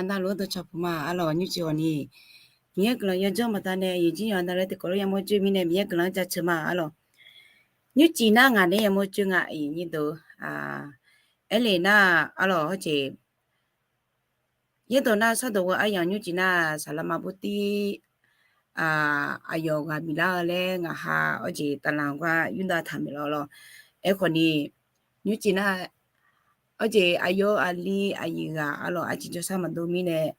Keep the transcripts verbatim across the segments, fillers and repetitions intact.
Navluf-anr dawqcawq puq ma arlawq. Nymrcif ghawqni Miqyaer guiqlanq yawdzanr baqdanae aqyuif jir yawqha navluf-aer tiqkawv lof yamawr joe mirnae Miqyaer guiqlanq-anr jaceuq ma arlawq. Nymrcif nar ngaq nae yamawr joe nga aqyuif nyir deuq. Aerlef nar arlawq hawjeq, yaerdawq nar sardawq ghoe aryamq nymrcif nar saqlaqma bawrtir aqyawf ghaq biflar-eu laer ngaqha hawjeq tavlanq gar yurdav taq maeq lawq lawq. Aerkhawfni nymrcif nar hawjeq aqyawf aqli aqyuif ghaq arlawq aqjeq jawrsar maqdov mirnae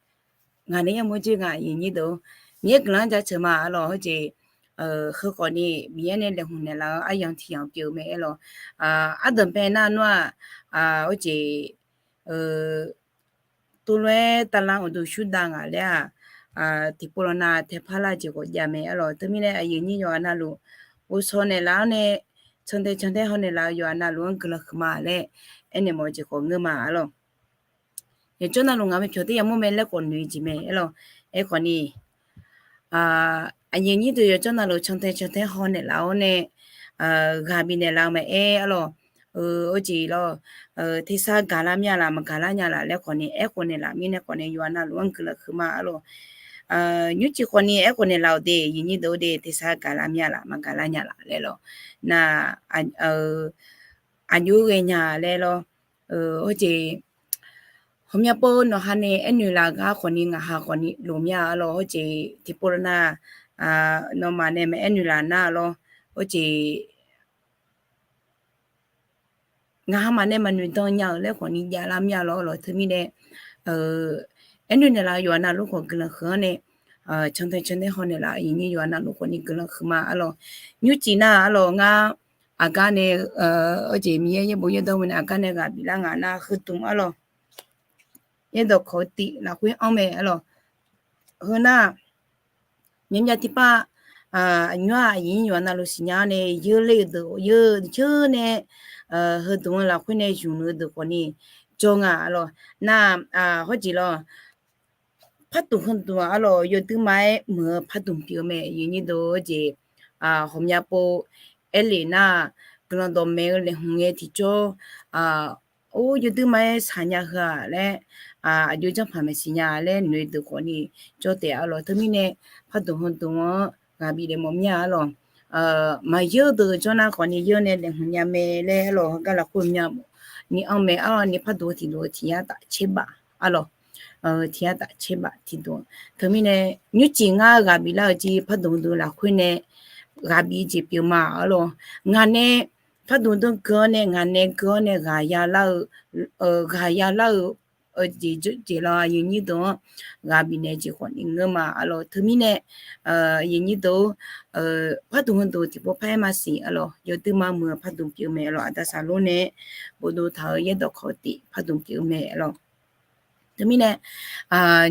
ngaq nae yamawr joe nga aqyuif nyir deuq. Miqyaer guiqlanq-anr jaceuq ma arlawq hawjeq, heukhawfni Miqyaer nae laeqhmq naeqlaf-eu aryamq tiq yamq pyeuf-eu mae aerlawq. Ardanqbae nar nawr-aq, hawjeq, tov lof-aer tavlanq uqduq shurdav ngaq laer-aq, tiqpov lawq nav tae parlar jeq khawf jav mae arlawq. Teumirnae aqyuif nyir yawqha navluf ghovshaw naeqlaf-awr nae cantae cantaer haw naeqlaf-eu yawqha navluf-anr guiqlanq huiqma laer aernaeq mawf-eu jeq khawf ngeur ma arlawq. Yawqjawr navluf ngaq mae pyawq taer yamawr mae laer khawf noeq jeq mae aerlawq. Aerkhawfni aqyuif nyir deuq yawqjawr navluf cantae cantaer haw naeqlaf-awr nae ghaq bifnaeq laf-eu maqaer arlawq. Hawjeq lawq, tersar gaqlar mir-a laf maqgaqlar nya laf laer khawfni aerkhof naeqlaf mirnae khawfni yawqha navluf-anr guiqlanq huiqma arlawq. Nymrcif khawfni aerkhof naeqlaf-awq de, aqyuif nyir deuq de, tersar gaqlar mir-a laf maqgaqlar nya laf laer lawq. Nar aqjox ghaenya laer lawr. Hawjeq, ghawqmya pov nawqha nae aernoeq laf gar khawfni ngaqha khawfni loq mir-a arlawq. Hawjeq tiqpov lawq nar, nawmaf nae maqaer noeq laf nar lawr. Hawjeq ngaqha maf nae maqnoeq dan nya-euq laer khawfni javlar mir-a lawr lawq. Teumirnae aernoeq naeqlaf-eu yawqha navluf khawf guiqlanq huiq-anr nae cantae cantaer haw naeqlaf aqyuif nyir yawqha navluf khawfni guiqlanq huiqma arlawq. Nymrcif nar arlawq ngar aqgar nae, hawjeq Miqyaer yaerbof yaerdawr nae aqgar nae ghaq biflar ngaq nar heudmq arlawq. Yaerdawq kawq-eu tif lafkhoer anr mae arlawq. Heu nar, myavmyav tiqpav aqnymr-aq aqyuif nyir yawqha navluf siqnya-awr nae yeur ler-eu deuq yeur nae heudmq-eu lafkhoer nae zmqluf-eu deuq khawfni jawr nga arlawq. Nar hawjeq lawq, pardmq heudmq-aq arlawq yawduirma-aer muiq-eu pardmq pyeuf-eu mae. Aqyuif nyir deuq-eu jeq, ghawqmya pov aerlef nar, guiqlanq dawqmaeq-eu laeqhmq ngae tiqjawr, or yawduirma-aer shaqnya heu-aq laer, aqjox janrpaq maeqsiq nya laer noeq deuq khawfni jawr taef arlawq. Teumirnae pardmq heudmq-anr ghaq bif daef mawf mir-a arlawq. Maqyeur deuq jawr nar khawfni yeur nae laeqhmq nya mae laer arlawq. Heugar lafkhoer mya ni anr mae arlawq ni pardmq-eu tiqdmq-eu tiq yar taf tserbaf arlawq. Tiq yar taf tserbaf tiqdmq. Teumirnae nymrcif ngar ghaq biflar-euq jeq pardmq dmq lafkhoer nae ghaq bif jeq pyeuf ma arlawq. Ngaq nae pardmq dmq gui-awr nae ngaq nae gui-awr nae ghaq yalar-eu, ghaq yalar-eu jeq jeq lawr aqyuif nyir deuq-anr ghaq bifnaeq jeq khawfni ngeur ma arlawq. Teumirnae aqyuif nyir deuq-or, pardmq heudmq tiqpov par-aer maqsiq arlawq. Yawduirma muiq-eu pardmq pyeuf mae arlawq. Aqda saqlor nae bofdov taq-eu yaerdawq kawq-eu tif pardmq pyeuf-eu mae arlawq. Teumirnae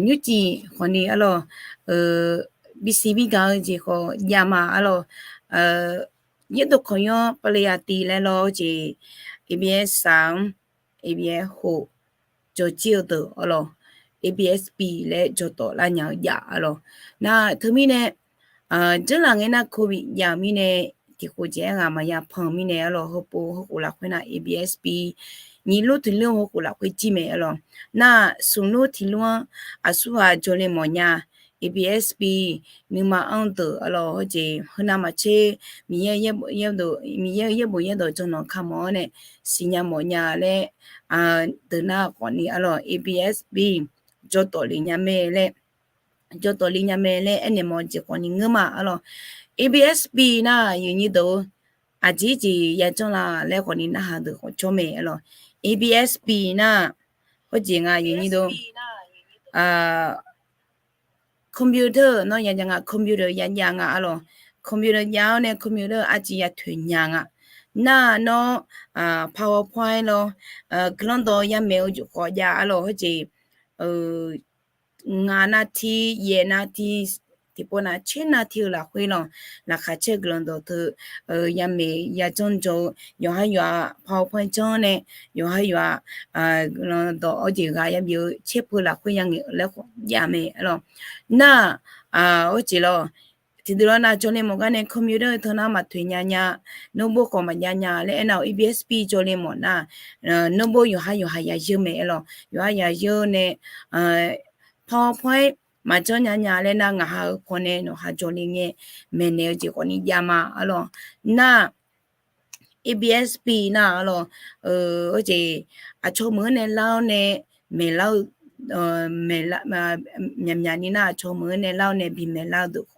nymrcif khawfni arlawq, bisiq bigaq-eu jeq khawf jav ma arlawq. Yaerdawq kawq yanr pavle ya tiv laer lawr jeq, abs saq-anr, abs hoq jawrjir-eu deuq arlawq, absb laer jawrtawf lar nya-eu jav arlawq. Nar teumirnae, janrlaf ngae nar covid jav-eu mirnae, tiqkhof jeq-aer ghaq maqya pan-eu mirnae arlawq, heupov heukhof lafkhoer nar absb nyiq lor tiq lor heukhof lafkhoer jir mae arlawq. Nar smq lor tiq lor-anr aqsurghaq jawrle mawfnya, absb nuima anr deuq arlawq. Hawjeq heunav maqtser, Miqyaer, Miqyaer-eu yaerbof yaerdawq janrnanq kamq-anr nae siqnya mawfnya laer, deuq nar khawfni arlawq absb jawrtawf le nya mae laer, jawrtawf le nya mae laer aernaeq mawf-eu jeq khawfni ngeur ma arlawq. Absb nar aqyuif nyir deuq-or, aqjeq jeq yajanr la laer khawfni narhaq deuq khawf jawr mae arlawq. Absb nar, hawjeq nga aqyuif nyir deuq-or, computer nawr yajav nga, computer yajav nga arlawq. Computer jav-awr nae computer arciv yatoeq nya nga. Nar nawr, powerpoint lawr, guiqlanq dawq yamaeq-eu jeq khawf jav arlawq. Hawjeq ngaq nav tiv, yaef nav tiv, tiqpov nav tser nav tiv-eu lafkhoer lawq, laqkhaq caer guiqlanq dawq teu yamaeq yajanr jaw-eu yawqhar yawqha powerpoint janr nae, yawqhar yawqha guiqlanq dawq hawjeq ghaq yabif-eu caer peu lafkhoer yangaeq-eu laer khawf jav mae arlawq. Nar, hawjeq lawq, tiqdeuq lawr nav jawrle mawf gar nae computer teu nar maqtoeq nya nya, notebook khawf maqjav nya laer aernar-awq. Absb jawrle mawf nar, notebook yawqhar yawqha yayeur mae arlawq. Yawqhar yayeur nae PowerPoint maqjanr nya nya laer nar, ngaq ha-eu pawnae nawq ha jawrle ngae maeqnaeq-eu jeq khawfni jav ma arlawq. Nar, A B S P nar arlawq, eu, jeq, aqcawq meuq-anr nae lar-awr nae maeqlar-eu, maeq, myaqmyaq ni nar aqcawq meuq-anr nae lar-awr nae bimaeq lar-eu deuq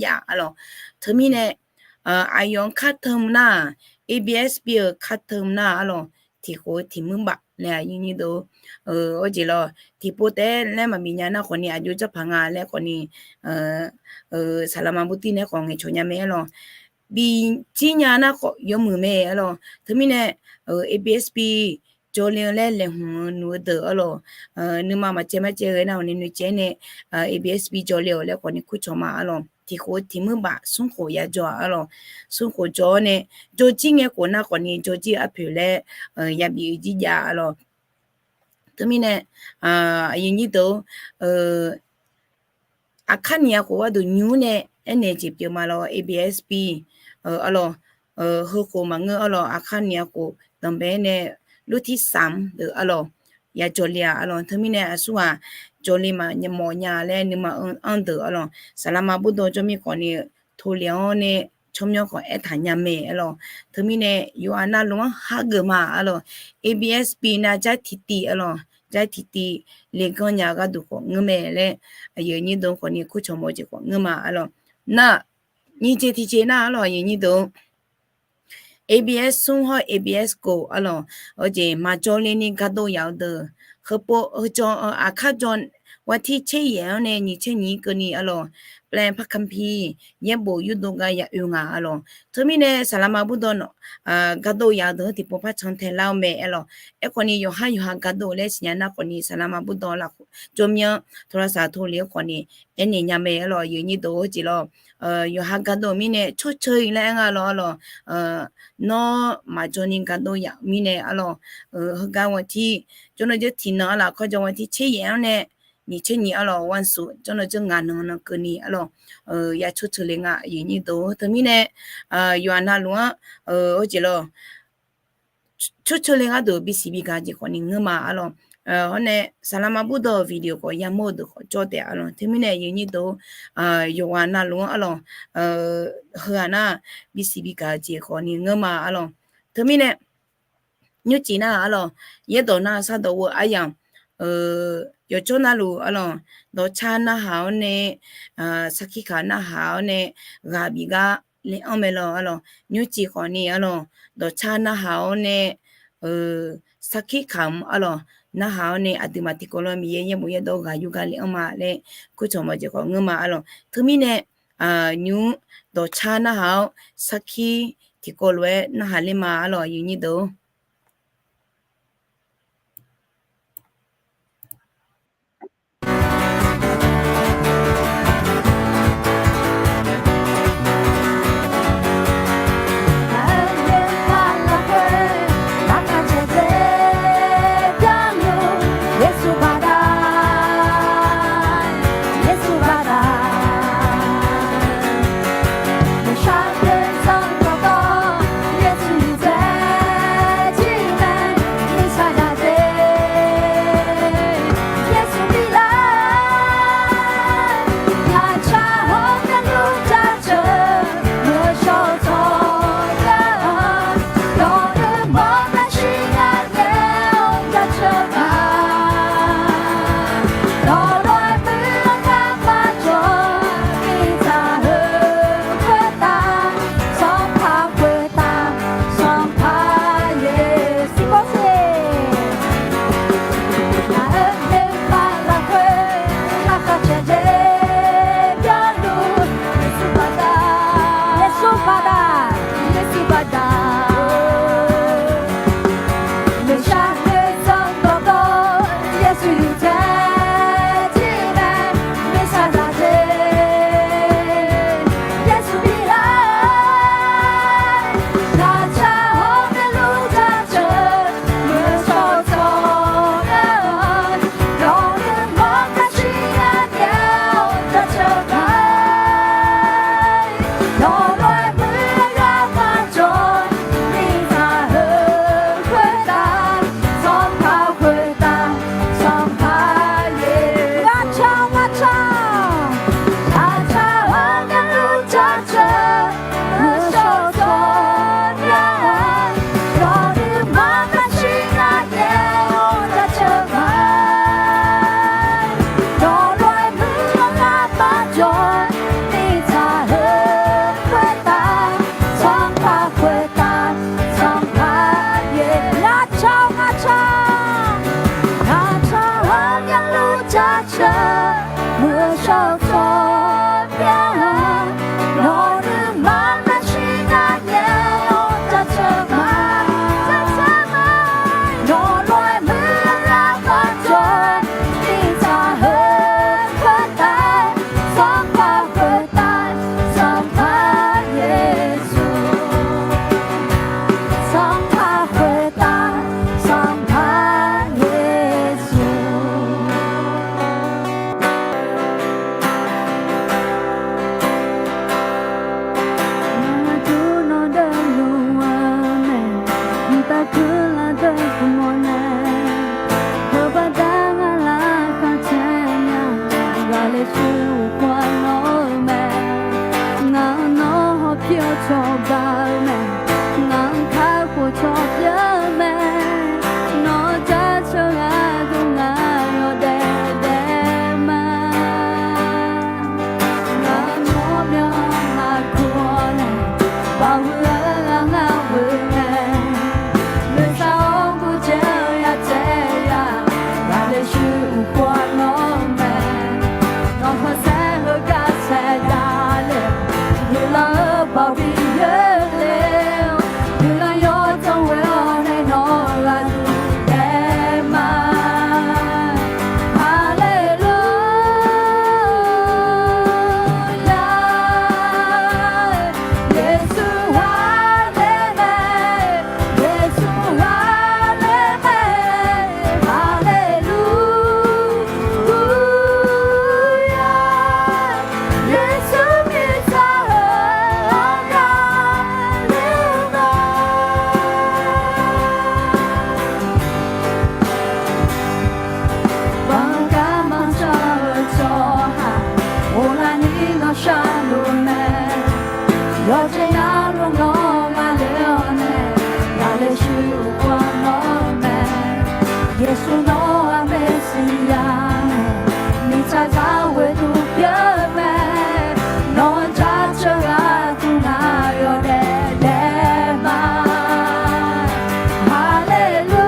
jav arlawq. Teumirnae, aqyawf-anr kar teu nar, A B S P-euq kar teu nar arlawq, tiqkhof-eu tiq muir baf laer aqyuif nyir deuq, eu, jeq lawq, tiqpov taef-aer laer maqbif nya nar khawfni aqjox janrpaq nga laer khawfni, eu, saqlaqma burtir nae khawf ngaeqcawq nya mae arlawq. Bijir nya nar khawf yawmuiq mae arlawq. Teumirnae, eu, A B S P jawrle-eu laer laeqhmq-eu nuq-eu deuq arlawq, nuima maqcaev marcaev ghae nar khawfni noeqcaev nae, A B S P jawrle-awq laer khawfni kurcawq ma arlawq. Tiqkhof-eu tiq muir baf smrkhof yajawr-a arlawq. Smrkhof jawr-awr nae jawrjir ngae khof nar khawfni jawrjir-eu arpoeq laer, yabif-eu jir jav arlawq. Teumirnae, aqyuif nyir deuq, aqkar niq-a khof gharduq nymr nae aernaeq jeq pyeuf ma lawr, A B S P, arlawq, heukhof maqngeur arlawq, aqkar niq-a khof danqbae-aer nae lurtir saq-anr deuq arlawq, yajawr le-a arlawq. Teumirnae aqsurghaq jawrle maqmawf nya laer nuima anr deuq arlawq, saqlaqma burdawr jawr mir khawfni tole-awr nae tsawrmyanr khawf aertaq nya mae arlawq. Teumirnae yawqha navluf-anr hageuf ma arlawq, A B S P nar jar tiqtiv arlawq, jar tiqtiv leganr nya-eu gharduq khawf ngeur mae laer, aqyuif nyir deuq khawfni kurcawq mawf-eu jeq khawf ngeur ma arlawq. Nar, nyiq jeq tiqjeq nar arlawq, aqyuif nyir deuq A B S smr hawr A B S khof arlawq, aqjeq maqjawr le ni gardov yaf-eu deuq, heupov heujawr aqkar jawr, วันที่ tser yaef-anr nae nyiq tser nyiq keuvni arlawq, แปลพระคัมภีร์ yaerbof yurdov gar ya oe nga arlawq. Teumirnae saqlaqma burdawr nawq, gardov yaf-eu deuq-anr tiqpov par can tae lar-awr mae arlawq. Aerkhawfni yawqhar yawqha gardov laer siqnya nar khawfni saqlaqma burdawr lafkhof jawrmyanr โทรศัพท์ tole-awr khawfni aernaeq nya mae arlawq, aqyuif nyir deuq-or jeq lawr. Yawqha gardov mirnae tsawrceuq-iq laer aer nga lawr arlawq. Nawr maqjawr ni gardov yaf-eu mirnae arlawq, heugar วันที่ jawrnan jawr tiqnan arlawq, aqkar jawr วันที่ tser yaef-anr nae nyiq tser nyiq arlawq, วันศุกร์ jawrnan jawr ngaq nan nan keuvni arlawq, ya tsawrceuq le nga aqyuif nyir deuq-or. Teumirnae yawqha navluf-anr, or jeq lawr, tsawrceuq le gharduq bisiq bigaq jeq khawfni ngeur ma arlawq. Hawr nae saqlaqma burdawr-eu video khawf yamawr-eu deuq khawf jawr taef arlawq. Teumirnae aqyuif nyir deuq-or, yawqha navluf-anr arlawq, heu-aq nar bisiq bigaq-eu jeq khawfni ngeur ma arlawq. Teumirnae nymrcif nar arlawq, yaerdawq nar sardawq ghoe aryamq, yawqjawr navluf arlawq, dawqcar narhaq-awr nae, sarkir kaq narhaq-awr nae, ghaq bif gar le-anr mae lawr arlawq. Nymrcif khawfni arlawq, dawqcar narhaq-awr nae, sarkir kaq-anr arlawq, narhaq-awr nae aqduimaf tiqkawv lawr Miqyaer yaerbof yaerdawr ghaq yur gar le-anr ma laer kurcawq mawf jeq khawf ngeur ma arlawq. Teumirnae nymr dawqcar narhaq-awr sarkir tiqkawv lof-aer narhaq ler ma arlawq, aqyuif nyir deuq-or. shar luf mae. Yawqjeq navluf nawr ngaq le-awr nae, ngaq le shuir uqkhawf nawr mae. Yeqsur nawr-aq Meqsiya mae, mirtsaq zaq ghoeduq pyeuf mae. Nawq-anr jaceuq gharduq ngaq yawdaef daef ma. Haleluya.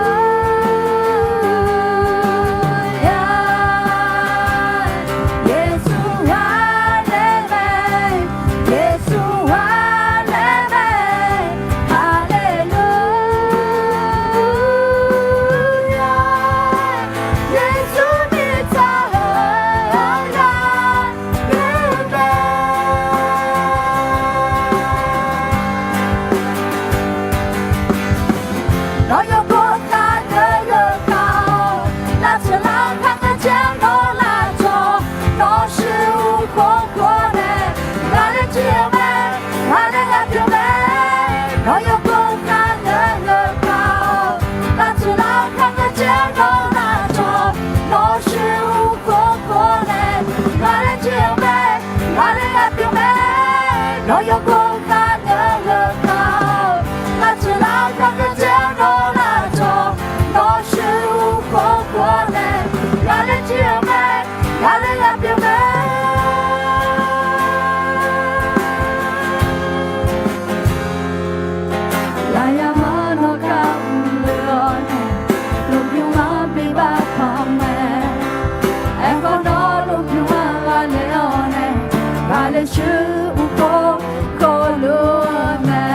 Yeqsur ghaqnaeq mae, Yeqsur ghaqnaeq mae, haleluya. Yeqsur mirtsaq-euq ghaqnaeq mae. Nawr yawqghaq kharngeur-eu kar-awr, lavtsoeq lavkaq kharjaer nawr lavcawv. Nawr shuir uqkhawf khawf nae, ngaq le jir-eu mae, ngaq le ghaq pyeuf mae. Nawr yawqghaq kharngeur-eu kar-awr, lavtsoeq lavkaq kharjaer nawr lavcawv. Nawr shuir uqkhawf khawf nae, ngaq le jir-eu mae, ngaq le ghaq pyeuf mae. Nawr yawqghaq kharngeur-eu kar-awr, lavtsoeq lavkaq kharjaer nawr lavcawv. Nawr shuir uqkhawf khawf nae, ngaq le jir-eu mae, ngaq le ghaq pyeuf mae. Lafyaq manr nawr gar mr le-awr nae, lmqbymr-anr bibav panq mae. Aerkhawf nawr lmqbymr-anr ghaqler-awr nae, ghaqler shuir uqkhawf khawf luf-eu mae.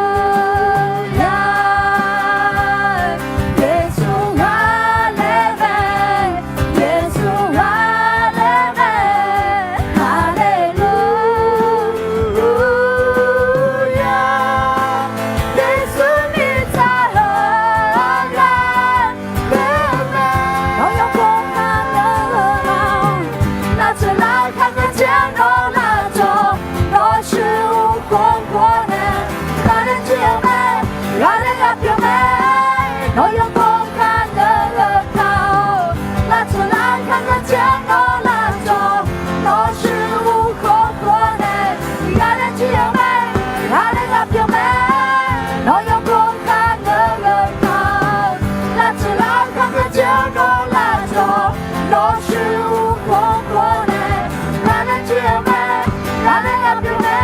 Haleluya. Yeqsur ghaqler mae, Yeqsur ghaqler mae, haleluya. Yeqsur mirtsaq-euq ghaqler mae. Nawr yawqghaq kharngeur-eu kar-awr, lavtsoeq lavkaq kharjaer nawr lavcawv. Nawr shuir uqkhawf khawf nae, ghaqler jir-eu mae, ghaqler ghaq pyeuf mae. Nawr yawqghaq kharngeur-eu kar-awr, lavtsoeq lavkaq kharjaer nawr lavcawv. Nawr shuir uqkhawf khawf nae, ghaqler jir-eu mae, ghaqler ghaq pyeuf mae. Nawr yawqghaq kharngeur-eu kar-awr, lavtsoeq lavkaq kharjaer nawr lavcawv. Nawr shuir uqkhawf khawf nae, ghaqler jir-eu mae, ghaqler ghaq pyeuf mae.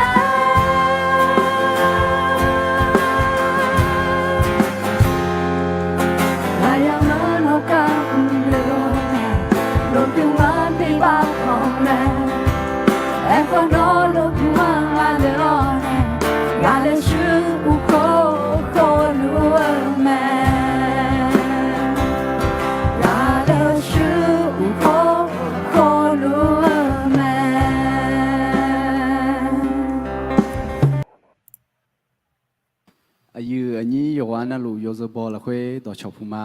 Lafyaq manr nawr gar mr le-awr nae, lmqbymr-anr bibav panq mae. Aerkhawf nawr lmqbymr-anr ghaqler-awr nae, ghaqler shuir uqkhawf khawf luf-eu mae. Ghaqler shuir uqkhawf khawf luf-eu mae. Aqyuif aqnyir yawqghaq navluf yawzeu baw lafkhoer dawqcawq puq ma.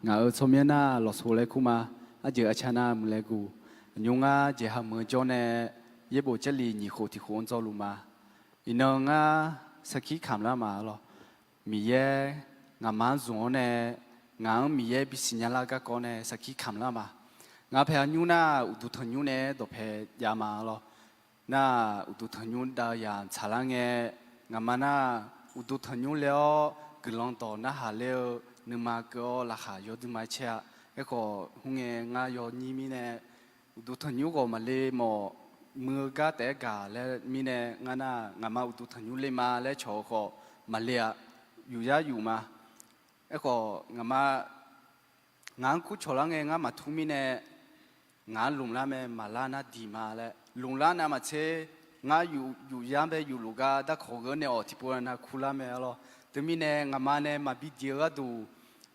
Ngaq-euq tsawrmyanr nar lawqso laer kur ma. Arjeuq arca nar muiqlaer guq. Aqnymr ngar jeqha meuq-eu jawr nae yaerbof Jarlif nyiq khof tiq khof-anr dzawluf ma. Iqnan ngar sarkir kamq lar ma lawr. Miqyaer ngaqma-anr zmq-awr nae, ngaq-anr Miqyaer bisiq nya lar garkawv nae sarkir kamq lar ma. Ngaq paeq aqnymr nar uqduq tanqnymr nae dawqpae jav ma lawr. Nar uqduq tanqnymr dav-eu yamq tsaqlar ngae, ngaqma nar uqduq tanqnymr le-awr guiqlanq dawq narhaq ler-eu nuima keuv-awr laqkhaq yawdui ma-aer caer-a. Aerkhawf hmr ngae ngar yawnyir mirnae uqduq tanqnymr khawf maqle mawf, muiq-eu gar taef-aer gaq laer mirnae ngar nar ngaqma uqduq tanqnymr le ma laer cawq-eu khawf maqle-a. Yufyar yuf ma. Aerkhawf ngaqma ngaq-anr kur cawq lar ngae ngar maqtur mirnae, ngaq-anr lmqlar mae, maqlar nar diq ma laer lmqlar nav maqtser, ngar yuf yufyar bae yufluf gar darkawq gheu nae awq tiqpov nav kur lar mae lawr. Teumirnae ngaqma nae maqbi diq-eu gharduq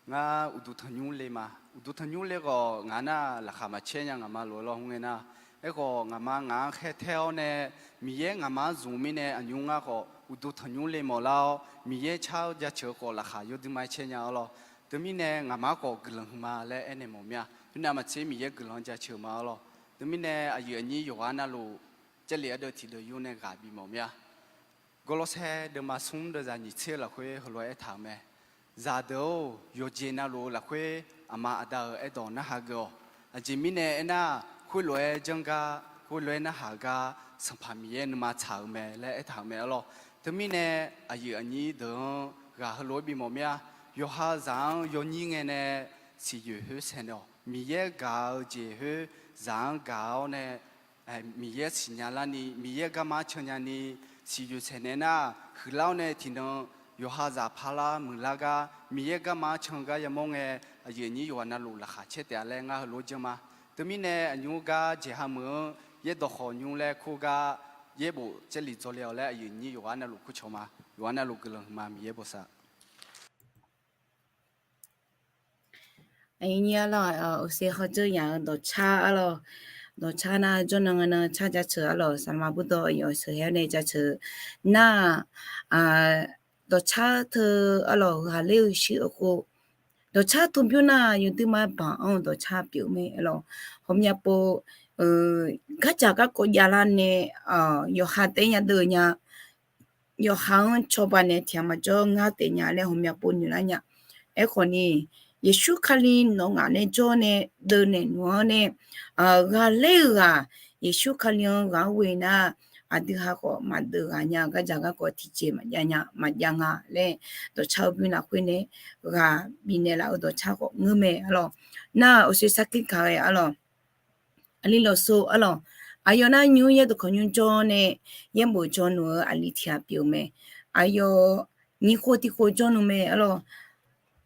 ngar uqduq tanqnymr le ma. Uqduq tanqnymr le khawf ngaq nar laqkhaq maqcaer nya ngaqma lof-aer lawr hmr ngae nar. Aerkhawf ngaqma ngaq-anr khaer tae-awr nae Miqyaer ngaqma-anr zmq mirnae aqnymr ngar khawf uqduq tanqnymr le mawf lar-awr Miqyaer car-eu jaceuq-eu khawf laqkhaq yawdui ma-aer caer nya-awr lawr. Teumirnae ngaqma khawf guiqlanq huiqma laer aernaeq mawf mir-a. Khoernav maqtser Miqyaer guiqlanq jaceuq ma-awr lawr. Teumirnae aqyuif aqnyir yawqghaq navluf Jarlif ardeuv tiqdeuv yur nae ghaq bimawf mir-a. Gawrlawrsaer deuvma smr deuvzaq nyiq tser-eu lafkhoer heulof-aer aertaq-euq mae. Zaqdeuq-or, yawqjeq navluf lafkhoer aqma aqda-euq aerdawq narhaq geuf-awq. Aqjeq mirnae aernar, khoerlof-aer janr gar, khoerlof-aer narhaq gar, Sanqpaq Miqyaer nuima tsaq-euq mae laer aertaq-euq mae arlawr. Teumirnae aqyuif aqnyir deuq-anr ghaq heulof-aer bimawf mir-a. Yawqha zaq-anr yawnyir ngae nae siqyoeq khoer saeqnaeq-awq. Miqyaer gaq-eu jeq khoer zaq-anr gaq-awr nae, Miqyaer siqnya larni, Miqyaer garma-anr cannya ni, siqyoeq saeqnaeq nar, huiqlar-awr nae tiqnan yawqha zaq parlar muiqlar gar Miqyaer garma-anr can gar yamawr ngae, aqyuif aqnyir yawqghaq navluf laqkhaq caer taef-a laer ngar heulof-aer janr ma. Teumirnae aqnymr gar jeqha meuq-anr yaerdawq khawf nymr laer kur gar, yaerbof caerli dzawle-awq laer aqyuif aqnyir yawqghaq navluf kur cawq ma. Yawqghaq navluf guiqlanq huiqma Miqyaer bosav. Aqnyir arlawr, uqshoe khardzeur yaq-eu dawqcar arlawr, dawqcar nar jawrnan ngae nan car jaceuq arlawr, saqlaqma burdawr aqyawf sheuqhae-awr nae jaceuq nar, dawqcar teu arlawr ghaqler-eu shir-eu khof, dawqcar teu bymr nar yawduirma banq-anr-eu dawqcar pyeuf mae arlawr. Ghawqmya pov gardzaq garkawv javlar nae yawqha taef-aer yadeuv nya, yawqha-anr cawba nae tiq ghaq maqjawr ngar taef nya laer ghawqmya pov noeqlar nya. Aerkhawf ni, Yeqsur Kali nawq ngaq nae jawr nae deuvnaeq nmr-anr nae, ghaqler-eu ghaq, Yeqsur Kali-anr ghaq-anr ghoe nar, aqdui ha khawf maqdeuv ghaq nya, gardzaq garkawv tiqjeq maqjav nya maqjav nga laer, dawqcar-eu bymr lafkhoer nae ghaq bifnaeq laf-eu dawqcar khawf ngeur mae arlawr. Nar uqshoe sarkir kaq ghae arlawr. Aqli lawqsov arlawr, aqyawf nar nymr yaerdawq khawf nymr jawr nae, yaerbof jawrluf-eu aqli tiq ghaq pyeuf-eu mae. Aqyawf nyiq khof tiq khof jawrluf mae arlawr.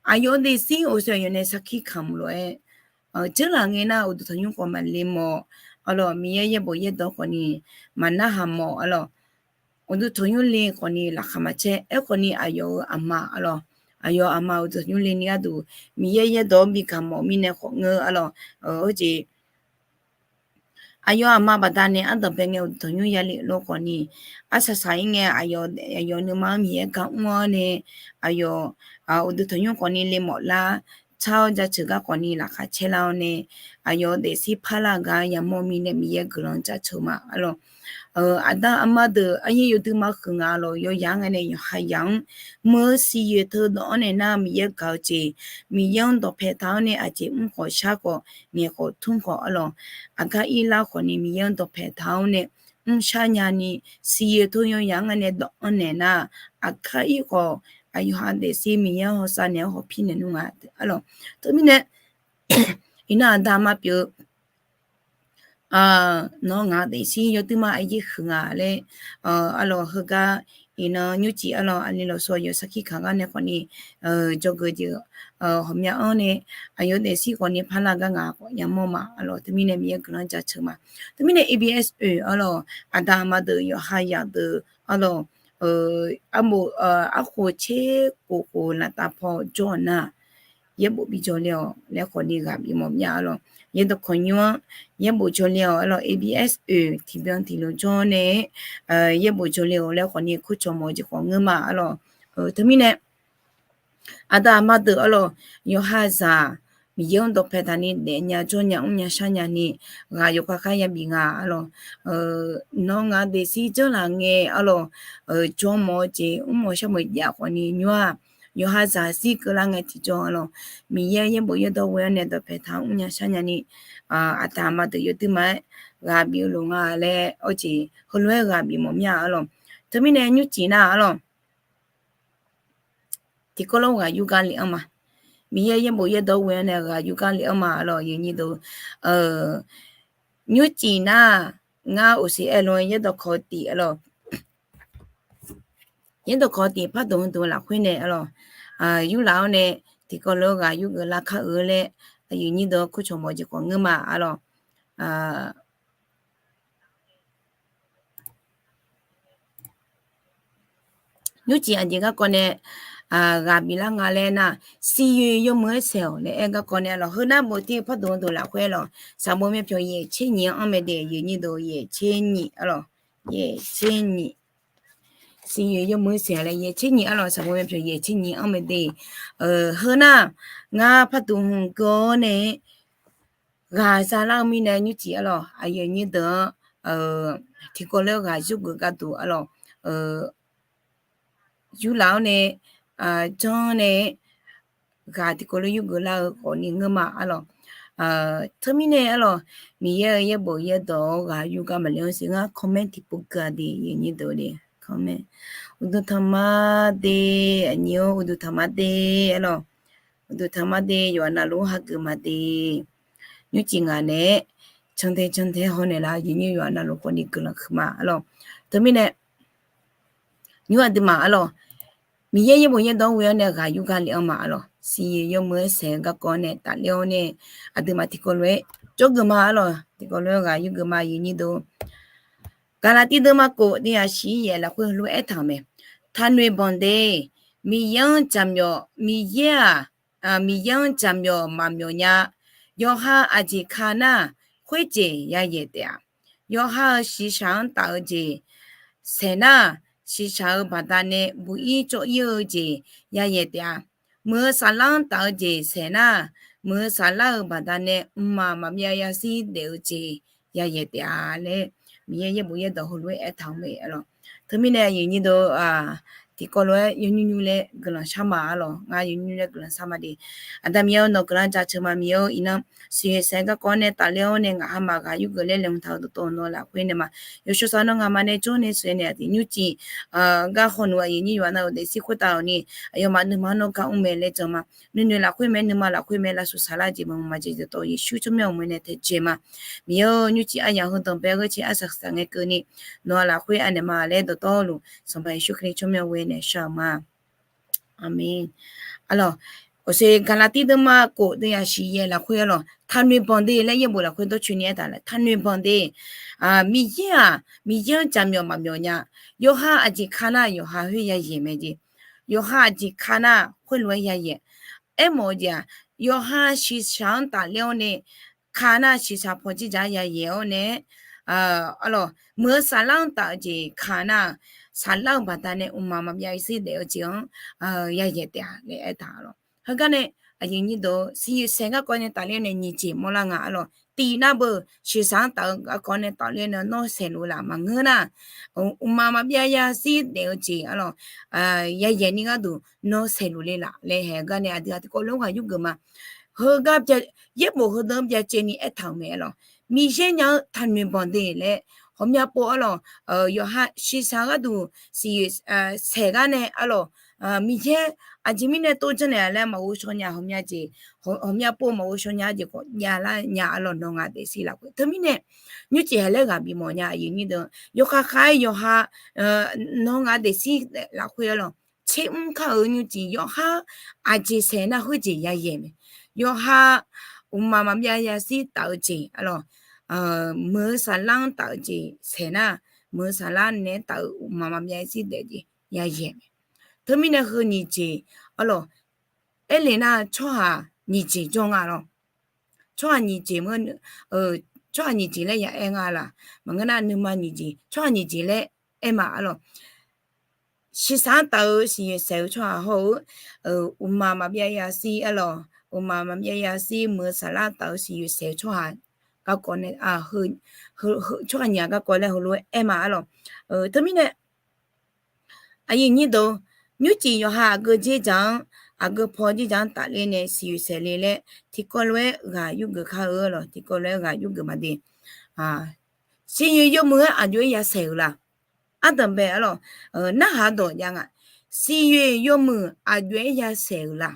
Aqyawf-eu daefzir uqshoe aqyawf nae sarkir kamq lof-aer, dzeurlaf ngae nar uqduq tanqnymr khawf maqle mawf arlawr, Miqyaer yaerbof yaerdawq khawf ni maqnarhaq mawf arlawr. Uqduq tanqnymr le khawf ni laqkhaq maqcaer. Aerkhawf ni aqyawf-euq aqma arlawr, aqyawf aqma uqduq tanqnymr le ni gharduq Miqyaer yaerdawq-anr bi kamq mawf mirnae khawf ngeur arlawr. Heujeq aqyawf aqma baqdanae ardanqbae ngae uqduq tanqnymr yale lof khawf ni, arsaq saq-ir ngae aqyawf nuima-anr Miqyaer gar mr-awr nae, aqyawf uqduq tanqnymr khawf ni le mawf lar, tsar-awr jaceuq gar khawf ni laqkhaq caer lar-awr nae, aqyawf-eu daefzir parlar gar yamawr mirnae Miqyaer guiqlanq jaceuq ma arlawr. Aqda aqma deuq aryaer yawduima huiq nga lawq, yawyaq-anr ngae nae yawqha yaq-anr meuq-eu siqyoeq teu dawq-anr nae nar Miqyaer gaq-eu jeq, Miqyaer-anr dawqpae taq-awr nae aqjeq mr khawf shar khawf ngaeq khawf tmr khawf arlawr, aqgar ir lar khawf ni Miqyaer-anr dawqpae taq-awr nae mrshar nyani, siqyoeq teu yawyaq-anr ngae nae dawq-anr naeq nar, aqgar ir khawf aqyawf-a daefzir Miqyaer-anr hawsav naeq-awr hawpir naeq nmr nga arlawr. Teumirnae iqnan aqda aqma pyeuf-eu nawr ngaq-eu daefzir yawduima aryaer huiq nga laer arlawr. Heugar iqnan nymrcif arlawr aqli lawqsov aqyawf sarkir kaq gar nae khawf ni jawrgeuf jeq ghawqmya-anr nae aqyawf-eu daefzir khawf ni parlar gar ngaq khawf yamawr ma arlawr. Teumirnae Miqyaer guiqlanq jaceuq ma. Teumirnae A B S oe arlawr, aqda aqma deuq yawqha yaq deuq arlawr, armof arkhof tser khof khof laftav paw jawr-awq nar, yaerbof bi jawrle-awq laer khawf ni ghaq bif mawf myav arlawr. Yaerdawq khawqnymr-anr yaerbof jawrle-awq arlawr. A B S oe tiqbyan tiqlof jawr nae yaerbof jawrle-awq laer khawf ni kurcawq mawf-eu jeq khawf ngeur ma arlawr. Teumirnae aqda aqma deuq arlawr, yawqha zaq Miqyaer-anr dawqpae taq ni daefnya jawrnya mrnya sharnya ni ghaq yawkhav khar yabif nga arlawr. Nawr ngaq-eu daefzir janrlaf ngae arlawr, jawr mawf-eu jeq mr mawf shar mawf jav khawf ni nymr-aq, yawqha zaq zir keuvlar ngae tiqjawr arlawr, Miqyaer yaerbof yaerdawq ghoe-awr nae dawqpae taq-anr mrnya sharnya ni aqda aqma deuq yawduima-aer ghaq bif-eu loq nga laer awr jeq heulof-aer ghaq bif mawf myav arlawr. Teumirnae nymrcif nar arlawr, tiqkawv lof-aer ghaq yurgar lef-anr ma. Miqyaer yaerbof yaerdawq ghoe-awr nae ghaq yurgar lef-anr ma arlawr. Aqyuif aqnyir deuq, nymrcif nar ngar uqsiq aerlof-aer yaerdawq kawq tiq arlawr, yaerdawq kawq tiq pardmq dmq lafkhoer nae arlawr, yurlaf-awr nae tiqkawv lof-aer ghaq yurgeuf lar kar-eu laer aqyuif aqnyir deuq-anr kurcawq mawf-eu jeq khawf ngeur ma arlawr. Nymrcif aqjeq garkawv nae ghaq biflar nga laer nar, siqyoeq yawmuiq-aer saeq-awq laer aer garkawv nae arlawr. Heu nar bof tir-eu pardmq dmq lafkhoer arlawr, sanqbof myavpyawq yaeq tser nyiq-anr mae de, aqyuif aqnyir deuq yaeq tser nyiq arlawr, yaeq tser nyiq. Siqyoeq yawmuiq-aer saeq-awq laer yaeq tser nyiq arlawr, sanqbof myavpyawq yaeq tser nyiq-anr mae de. Heu nar, ngar pardmq hmq geur-awr nae ghaq za lar-eu mirnae nymrcif arlawr, aqyuif aqnyir deuq-anr tiqkawv lof-aer ghaq yurgeuf gharduq arlawr, yurlaf-awr nae janr nae ghaq tiqkawv lof yurgeuf lar-eu khawf ni ngeur ma arlawq. Teumirnae arlawq, Miqyaer-euq yaerbof yaerdawq-awr ghaq yurgar maqle-anr siq ngar comment tiqpov keuv-a de, yawnyir deuq de comment. Uqduq tanqma de, aqnyir-or uqduq tanqma de arlawq. Uqduq tanqma de, yawqha navluf hageuf ma de. Nymrcif ngaq naeq-aer cantae cantae hawnaeq lar, yawnyir yawqha navluf khawf ni guiqlanq huiqma arlawq. Teumirnae nymr aqduimaf arlawq, Miqyaer yaerbof yaerdawq-anr ghoe-awr nae ghaq yurgar le-anr ma arlawq. Siqyoeq yawmuiq-aer saeq-eu garkawv nae tafler-awr nae, aqduimaf tiqkawv lof-aer jawrgeuf ma arlawq. Tiqkawv lof-aer ghaq yurgeuf ma, yawnyir deuq. Gaqlaqtiv deuvma kof tiq yaq shif yaef lafkhoer heulof-aer aertaq-euq mae. Taqnoeq banq de, Miqyaer-anr jaqmyawf, Miqyaer-aq, Miqyaer-anr jaqmyawf maqmyawf nya. Yawqha aqjeq ka nar, khoerjeq yayaeq taef-a. Yawqha-euq shiqshaq-anr taf-eu jeq saeq nar, shiqshaq-euq baqdanae buq-ir cawv-ir-eu jeq yayaeq taef-a. Muiq-eu saflar-anr taf-eu jeq saeq nar, muiq-eu saflar-euq baqdanae mqmaq maqbyav yashir daef-eu jeq yayaeq taef-a laer, Miqyaer yaerbof yaerdawq heulof-aer aertaq-eu mae arlawq. Teumirnae aqyuif nyir deuq, tiqkawv lof-aer yawnymr nymr laer guiqlanq shar ma arlawq. Ngar yawnymr nymr laer guiqlanq shar ma de. Aqda Miqyaer-or, nawq guiqlanq jaceuq ma Miqyaer-or, iqnan siqyoeq saeq-eu garkawv nae tafler-awr nae ngaq hama ghaq yurgeuf laer laeqhmq taq-eu dawqtawv nawq lafkhoer nae ma. Yawshawr sar nawr ngaqma nae jawr nae sheuq-aer nae aqdui nymrcif gar hawnaeq aqyuif nyir yawqha navluf daefzir khoertav-awq ni, aqyawfmaf nuima-anr nawr gar mr mae laer jan ma. Nuinoeq lafkhoer mae, nuima lafkhoer mae, lavshuif saqlar jeq maqmuiq maqjeq dawqtawv Yeqsur tsawrmyanr-euq mae nae taejae ma. Miqyaer-or, nymrcif aryaq heudawq bae gheurcae arsaq saq ngae keuvni nawq-a lafkhoer anaeq ma laer dawqtawvluf Sanqpaq Yeqsur Kali tsawrmyanr ghoe nae shar-eu ma. Aqmeq. Arlawq, oqseq Gaqlaqtiv deuvma kof deuv yaq shif yaef lafkhoer arlawq, taqnoeq banq de laer yaerbof lafkhoer dawrcoeni aertaq-a, taqnoeq banq de. Miqyaer-aq, Miqyaer-anr jaqmyawf maqmyawf nya. Yawqha aqjeq ka nar yawqha khoer yayaeq mae jeq. Yawqha aqjeq ka nar khoerlof-aer yayaeq. Aermawf-eu jeq-aq, yawqha shiqshaq-anr tafler-awr nae ka nar shiqshaq paw jirdzaq-aer yayaeq-awr nae, arlawq, muiq-eu saflar-anr taf-eu jeq ka nar, saflar-eu baqdanae mqmaq maqbyav yashir daef-eu jeq-anr yayaeq taef-a laer aertaq-a lawq. Heugar nae aqyuif nyir deuq siqyoeq saeq garkawv nae tafler-awr nae nyiq jeq mawrlar nga arlawq. Tiq nar beu, shiqshaq-anr taf-eu garkawv nae tafler-awr nae nawr saeqluf laf maqngeur nar, mqmaq maqbyav yashir daef-eu jeq arlawq, yayaeq ni gharduq nawr saeqluf le laf laer haeq-eu gar nae aqdui-aq tiqkawv lof-aer ghaq yurgeuf ma. Heugar yaerbof heudeuq-anr byacaevni aertaq-euq mae arlawq. Miqyaer nya-eu taqnoeq banq de laer, ghawqmya pov arlawq, yawqha shiqshaq gharduq siqyoeq saeq gar nae arlawq, Miqyaer aqjeq mirnae tov janrnaeq-a laer maqghov shaw nya ghawqmya jeq, ghawqmya pov maqghov shaw nya jeq khawf javlar nya arlawq nawq ngaq daefzir lafkhoer. Teumirnae nymrcif haq laer ghaq bimawf nya aqyuif nyir deuq, yawkhav khav-aer yawqha nawq ngaq daefzir lafkhoer arlawq, tser mr kar-euq nymrcif yawqha aqjeq saeq nar khoerjeq yayaeq mae. Yawqha mqmaq maqbyav yashir taf-eu jeq arlawq, muiq-eu saflar-anr taf-eu jeq saeq nar, muiq-eu saflar naeq-aer taf-eu mqmaq maqbyav yashir daef jeq yayaeq mae. Teumirnae heu nyiq jeq arlawq, aerle nar tsawrhaq nyiq jeq jawr nga lawq. Tsawrhaq nyiq jeq, tsawrhaq nyiq jeq laer ya aer nga laq. Maqngeur nar nuima nyiq jeq, tsawrhaq nyiq jeq laer aer ma arlawq. Shiqshaq-anr taf-eu siqyoeq saeq-eu tsawrhaq hawr-eu, mqmaq maqbyav yashir arlawq, mqmaq maqbyav yashir muiq-eu saflar taf-eu siqyoeq saeq-eu tsawrhaq garkawv nae, tsawrhaq nyiq-aq garkawv laer heulof-aer aer ma arlawq. Teumirnae aqyuif nyir deuq, nymrcif yawqha aqgeu dzerdzaq-anr, aqgeu paw dzerdzaq-anr tafler nae siqyoeq saeq le laer tiqkawv lof-aer ghaq yurgeuf kar-eu arlawq, tiqkawv lof-aer ghaq yurgeuf ma de. Siqyoeq yawmuiq-aer aqjox-aer ya saeq-euq la? Ardanqbae arlawq, narhaq dawq jav nga. Siqyoeq yawmuiq aqjox-aer ya saeq-euq la?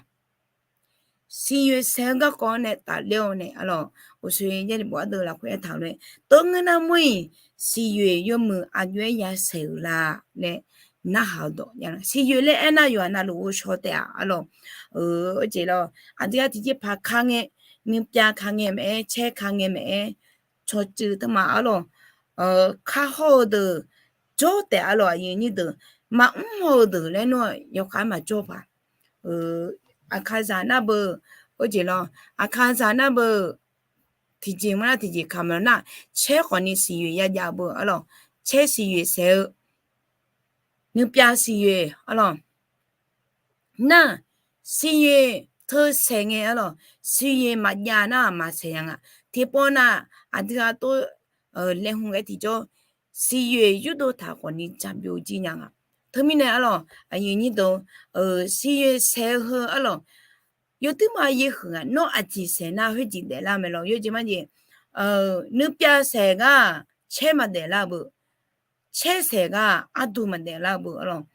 Siqyoeq saeq-eu garkawv-anr nae tafler-awr nae arlawq, uqshoe yaerbof ardeuv lafkhoer aertaq-eu lof-aer, tov ngeur nar mawr-iq siqyoeq yawmuiq aqjox-aer ya saeq-euq la laer narhaq-eu dawq jav nga. Siqyoeq laer aernar yawqha navluf ghovshaw taef-a arlawq. Jeq lawr, aqdui-aq tiqjeqpaq ka ngae, nuipyav ka ngae maqaer, caer ka ngae maqaer, cawqcuiv teuma arlawq, kar hawr-eu deuq jawr taef arlawq, aqyuif nyir deuq, maqmr haw-eu deuq laer nawr yawkhav-aer maqjawr paq. Aqkaqzaq nar beu, jeq lawr, aqkaqzaq nar beu, tiqjeq maqnar tiqjeq kamq nar, caer khawfni siqyoeq yajav beu arlawq, caer siqyoeq saeq-eu, nuipyav siqyoeq arlawq. Nar, siqyoeq teu saeq ngae arlawq, siqyoeq maqjav nar maqsaeq ya nga. Tiqpov nar, aqdui-aq tov laeqhmq ghae tiqjawr, siqyoeq yurdov taq khawfni jaqbyov jir nya nga. Teumirnae arlawq, aqyuif nyir deuq, siqyoeq saeq-eu heu arlawq, yawduirma yaerhuiq-aq, nawr aqjeq saeq nar khoerjeq daeflar mae lawq. Yawjeq marjeq, nuipyav saeq gar caer maqdaef lar-eu beu, caer saeq gar ardu maqdaef lar-eu beu arlawq.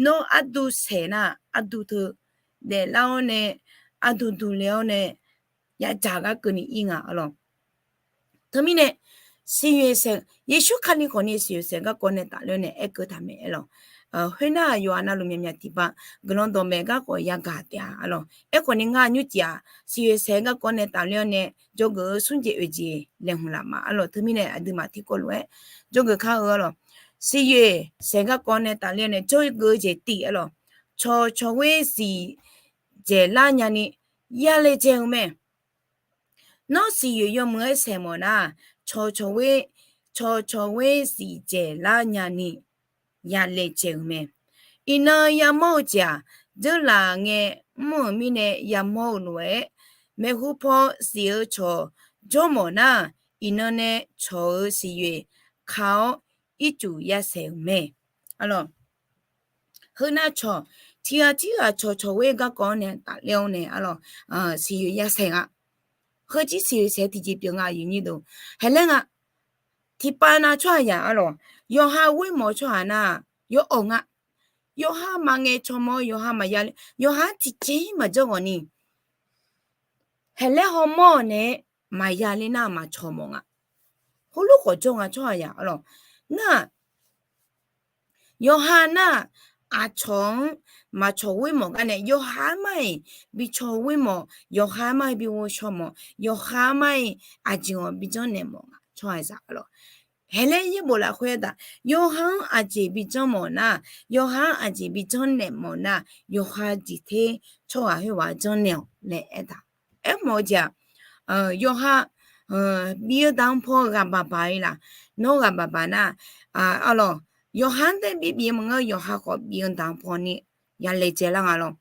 Nawr ardu saeq nar ardu teu daeflar-awr nae, ardu duq le-awr nae, yadzaq gar keuvni ir nga arlawq. Teumirnae, siqyoeq saeq, Yeqsur Kali khawfni siqyoeq saeq garkawv nae tafler-awr nae aerkeuv taq mae arlawq. Khoernar, yawqha navluf myaqmyaq tiqpav guiqlanq dawqmaeq garkawv yagaq taef-a arlawq. Aerkhawfni ngar nymrcif-aq, siqyoeq saeq garkawv nae tafler-awr nae, jawrgeuf-eu smr jeq oeq jeq laeqhmq laf ma arlawq. Teumirnae aqduimaf tiqkawv lof-aer jawrgeuf kar-eu arlawq. Siqyoeq saeq garkawv nae tafler-awr nae jawrgeuf-eu jeq tiv arlawq. Cawqcawq ghoer siq dzaeqlar nyani yalaejae-eu mae. Nawr siqyoeq yawmuiq-aer saeq mawf nar, cawqcawq ghoer, cawqcawq ghoer siq dzaeqlar nyani yalaejae-eu mae. Iqnan yamawr-eu jeq-aq, dzeurlaf ngae mr-euq mirnae yamawr-eu lof-aer, maeqhu paw siq-eu cawq jawr mawf nar, iqnan nae cawq-euq siqyoeq ka-awr ircuf yasaeq-euq mae arlawq. Heu nar cawq, tiqghaq tirghaq cawqcawq ghoer garkawv-anr nae tafler-awr nae arlawq, siqyoeq yasaeq nga. Heujir siqyoeq saeq tiqjeq pyeuf nga, aqyuif aqnyir deuq. Haeqlaer nga, tiqpav nav tsawrhaqzaq arlawq, yawqha ghoer mawf-eu tsawrhaq nar, yawawq nga. Yawqha maqngaeq cawq mawf-eu, yawqha maqya le, yawqha-anr tiqjeq-ir maqjanr ghawqni, haeqlaer hawmawr-awq nae maqya ler nar maqcawq mawf nga. Heulof khawf jawr nga tsawrhaqzaq arlawq. Nar, yawqha nar, aqcawq-anr maqcawq ghoer mawf gar nae, yawqha-anr mar-iq bi cawq ghoer mawf, yawqha-anr mar-iq bi ghovshaw mawf, yawqha-anr mar-iq aqjeq ghawq bi janrnaeq mawf nga tsawrhaqzaq arlawq. Haeqlaer yaerbof lafkhoer aertaq, yawqha-anr aqjeq bi janr mawf nar, yawqha-anr aqjeq bi janrnaeq mawf nar, yawqha jeq ter tsawrhaq khoerghaq-anr janrnaeq-awq laer aertaq. Aermawf-eu jeq-aq, yawqha bi-eu daq-anr paw ghaq baq baq-ir laf. Nawr ghaq baq baq nar, arlawq, yawqha-anr tae bi bif-eu maqngeur, yawqha khawf bi-eu daq-anr pawni yalaejae lar nga lawq.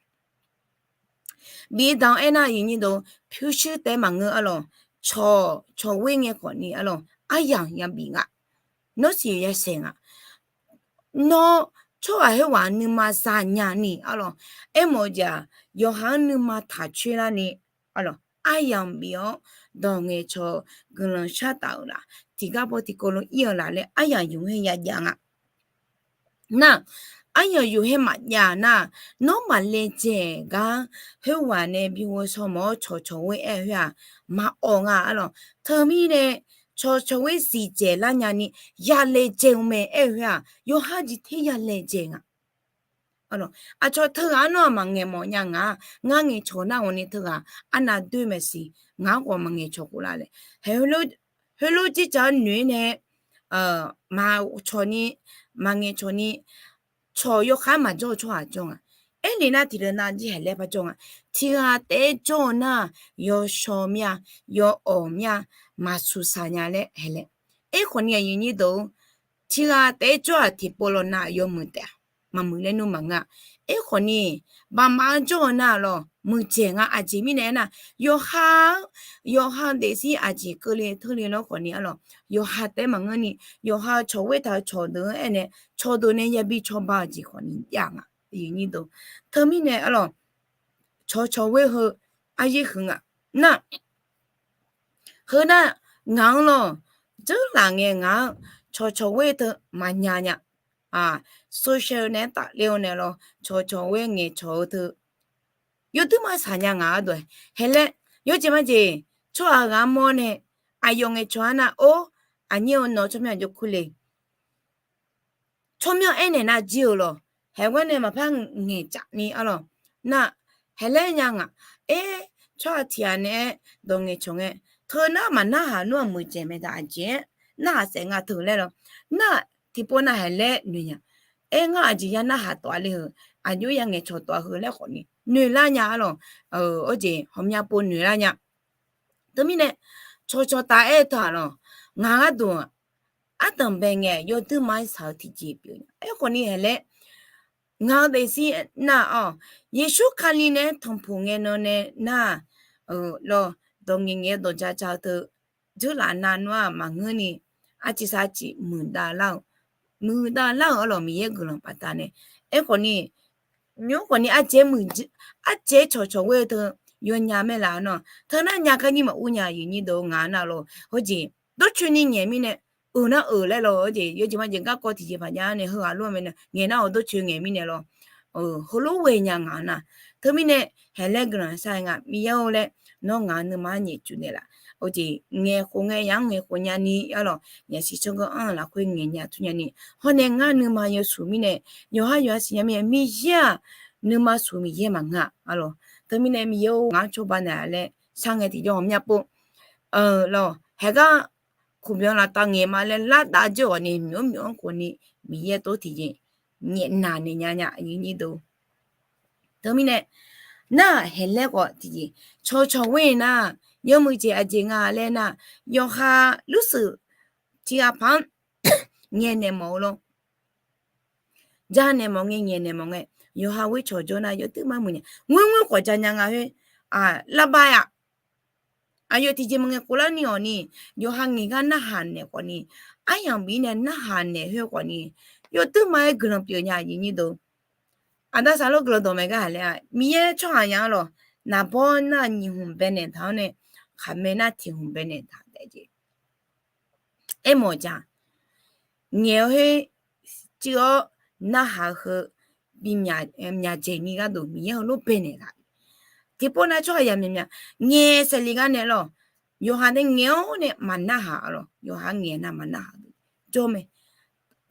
Bif-eu daq-anr aernar, aqyuif aqnyir deuq, pyurshuir taef-aer maqngeur arlawq. Cawq, cawq ghoer ngae khawfni arlawq, aryamq yabif nga. Nawr siqyoeq yasaeq nga. Nawr tsawrhaq khoerghaq nuima zanya ni arlawq. Aermawf-eu jeq-aq, yawqha-anr nuima taqcoer larni arlawq, aryamq bif-awr dawq ngaeqcawq guiqlanq shar taf-euq laf, tiqgar paw tiqkawv lof ir-eu laf laer aryamq yuf-aer yajav nga. Nar, aryamq yuf-aer maqjav nar, nawr maqlaejae gar khoerghaq nae bi ghovshaw mawf-awr cawqcawq ghoer aer-eu khoer-aq, maqawq nga arlawq. Teumirnae, cawqcawq ghoer siqdzaeq lar nyani yalaejae-eu mae aer-eu khoer-aq, yawqha jeq ter yalaejae nga. Aqcawq teughaq-anr nawr-aq maqngaeq mawf nya nga. Ngar ngaeqcawq nar ghawqni teughaq arnav doer maeqsiq, ngaq-anr khawf maqngaeq cawq khof lar laer. Heulof, heulof jircaq-anr noeq-aer nae maqcawq ni, maqngaeq cawq ni, cawq yawkhav-aer maqjawr-eu tsawrhaq jawr nga. Aerlef nar tiqdeuq nav jir haeqlaer par jawr nga. Tiqghaq taef-aer jawr-eu nar, yawshawr mir-a, yawawq mir-a, maqsuq saq nya laer haeqlaer. Aerkhawfni aqyuif aqnyir deuq-or, tiqghaq taef-aer jawr-aq tiqpov law nav yawmuiq taef-a, maqmuiq laer nmr maqngeur-a. Aerkhawfni, baqmaf-anr jawr-eu nar lawq, muiqdzaeq nga. Aqjeq mirnae aernar, yawqha-anr, yawqha daefzir aqjeq keuvle teule lawr khawfni arlawq, yawqha taef-aer maqngeurni, yawqha cawq ghoer taq-eu cawqdeuq-anr aernae, cawqdeuq nae yabi cawba-eu jeq khawfni jav nga. Teumirnae arlawq, cawqcawq ghoer heu aryaer huiq nga. Nar, heu nar, ngaq-anr lawq, dzeurlaf ngae ngaq-anr cawqcawq ghoer teu maqnya nya. Social nae tafler-eu nae lawq, cawqcawq ghoer ngaeqcawq-eu teu yawduir maqsaq nya ngaq-anr dawq-aer haeqlaer, yawjeq majeq, tsawrhaq ghaq-anr mawr nae aqyawf ngaeqcawq-anr nar, or, aqnyir-eu nawq tsawrmyanr jawr kur le. Tsawrmyanr aernaeq nar jir-eu lawq, haeqghaer nae maqpar ngaeqcaf ni arlawq. Nar, haeqlaer nya ngaq, aer, tsawrhaq tiq ghaq naeq-aer dawq ngaeqcawq ngae, teu nar maqnarhaq nmr-aq muiqdzaeq mae da aqjeq-aer narhaq saef nga teu laer lawq. Nar, tiqpov nav haeqlaer noeq nya. Aer ngar aqjeq ya narhaq tawf-a le heu, aqjox ya ngaeqcawq tawf-a heu laer khawfni noeqlar nya arlawq. Awr jeq hawqmya pov noeqlar nya. Teumirnae, cawqcawq taf-aer teu-aq lawq, ngaq gharduq ardanqbae ngae yawduir ma-aer saq-eu tiqjeq pyeuf nya. Aerkhawfni haeqlaer, ngaq-eu daefzir nar-awq, Yeqsur Kali nae-aer tanqpuq ngae nan nae nar-aq, lawq, dawq ngaeq ngaeq-eu dawq ja ja-eu teu, dzeurlaf nav nmr-aq maqngeurni, arciq sar ciq muiqdav lar-eu, muiqdav lar-euq arlawq Miqyaer guiqlanq baqdanae. Aerkhawfni, nymr khawfni arjeq muiq, arjeq cawqcawq ghoer-eu teu yawnya maer laf nar, teu nar nya garnyir maqur nya aqyuif nyir deuq ngaq nar lawr. Heujeq dorcoeni ngaeq mirnae, euq nar euq laer lawr. Heujeq yawjeq majeq garkawv tiqjeq paq jav nae heughaq lof-aer mae nar, ngaeq nar-awq dorcoeni ngaeq mirnae lawr. Heulof ghoe nya ngaq nar. Teumirnae haeqlaer guiqlanq shar-aer nga Miqyaer-or laer, nawr ngaq-anr nuima nyaef cuf naeqlaf. Heujeq ngaeq khof ngae yaq-anr ngaeq khof nyani arlawq, yasiq tsawrganr-anr lafkhoer ngaeq nya tmr nyani. Hawr nae ngar nuima yawshuif mirnae, yawqhar yawqha siqnya mirnae, Miqyaer-aq nuima shuif Miqyaer maqngeur-a arlawq. Teumirnae Miqyaer-or ngaq-anr cawba naeqlaf laer shar ngae tiqjawr ghawqmya pov lawq. Haeqgar khofbyan laftav ngaeq ma laer lar dav dzeur-awq ni, myawf-anr myawf-anr khawfni Miqyaer tov tiqjeq nyaef naq naeq nya nya aqyuif nyir deuq. Teumirnae narhaq haeqlaer khawf tiqjeq cawqcawq ghoer nar, yawmuiq jeq aqjeq nga laer nar, yawqha lursuif tiqghaq paq-anr ngaeqnaeq mawf-eu lawr. Janaeq mawf ngae ngaeqnaeq mawf ngae, yawqha ghoer cawq jawr nar yawduir mar muiq nae ngoer ngoer khawf janya nga khoer, lavbav-aq, aqyawf tiqjeq maqngaeq khof larni-awq ni, yawqha ngaeq gar narhaq naeq khawfni, aryamq bif nae narhaq naeq khoer khawfni, yawduir mar-aer guiqlanq pyeuf nya aqyuif nyir deuq. Aqda saqlar guiqlanq dawq maeq gar haq laer-a, Miqyaer tsawrhaq nya-anr lawq, naqbawr nar nyiq hmq baenaeq taq-awr nae, khaqmae nar tiq hmq baenaeq taq taef jeq. Aermawf jaq, ngaeq-eu khoer cuiv-awr narhaq-eu heu bi myaqdzaeq ni gharduq Miqyaer heulof baenaeq taq. Tiqpov nav tsawrhaq yamyaq mya ngaeq saeqle gar nae lawq, yawqha nae ngaeq-awr nae maqnarhaq lawq, yawqha ngaeq nar maqnarhaq jawr mae.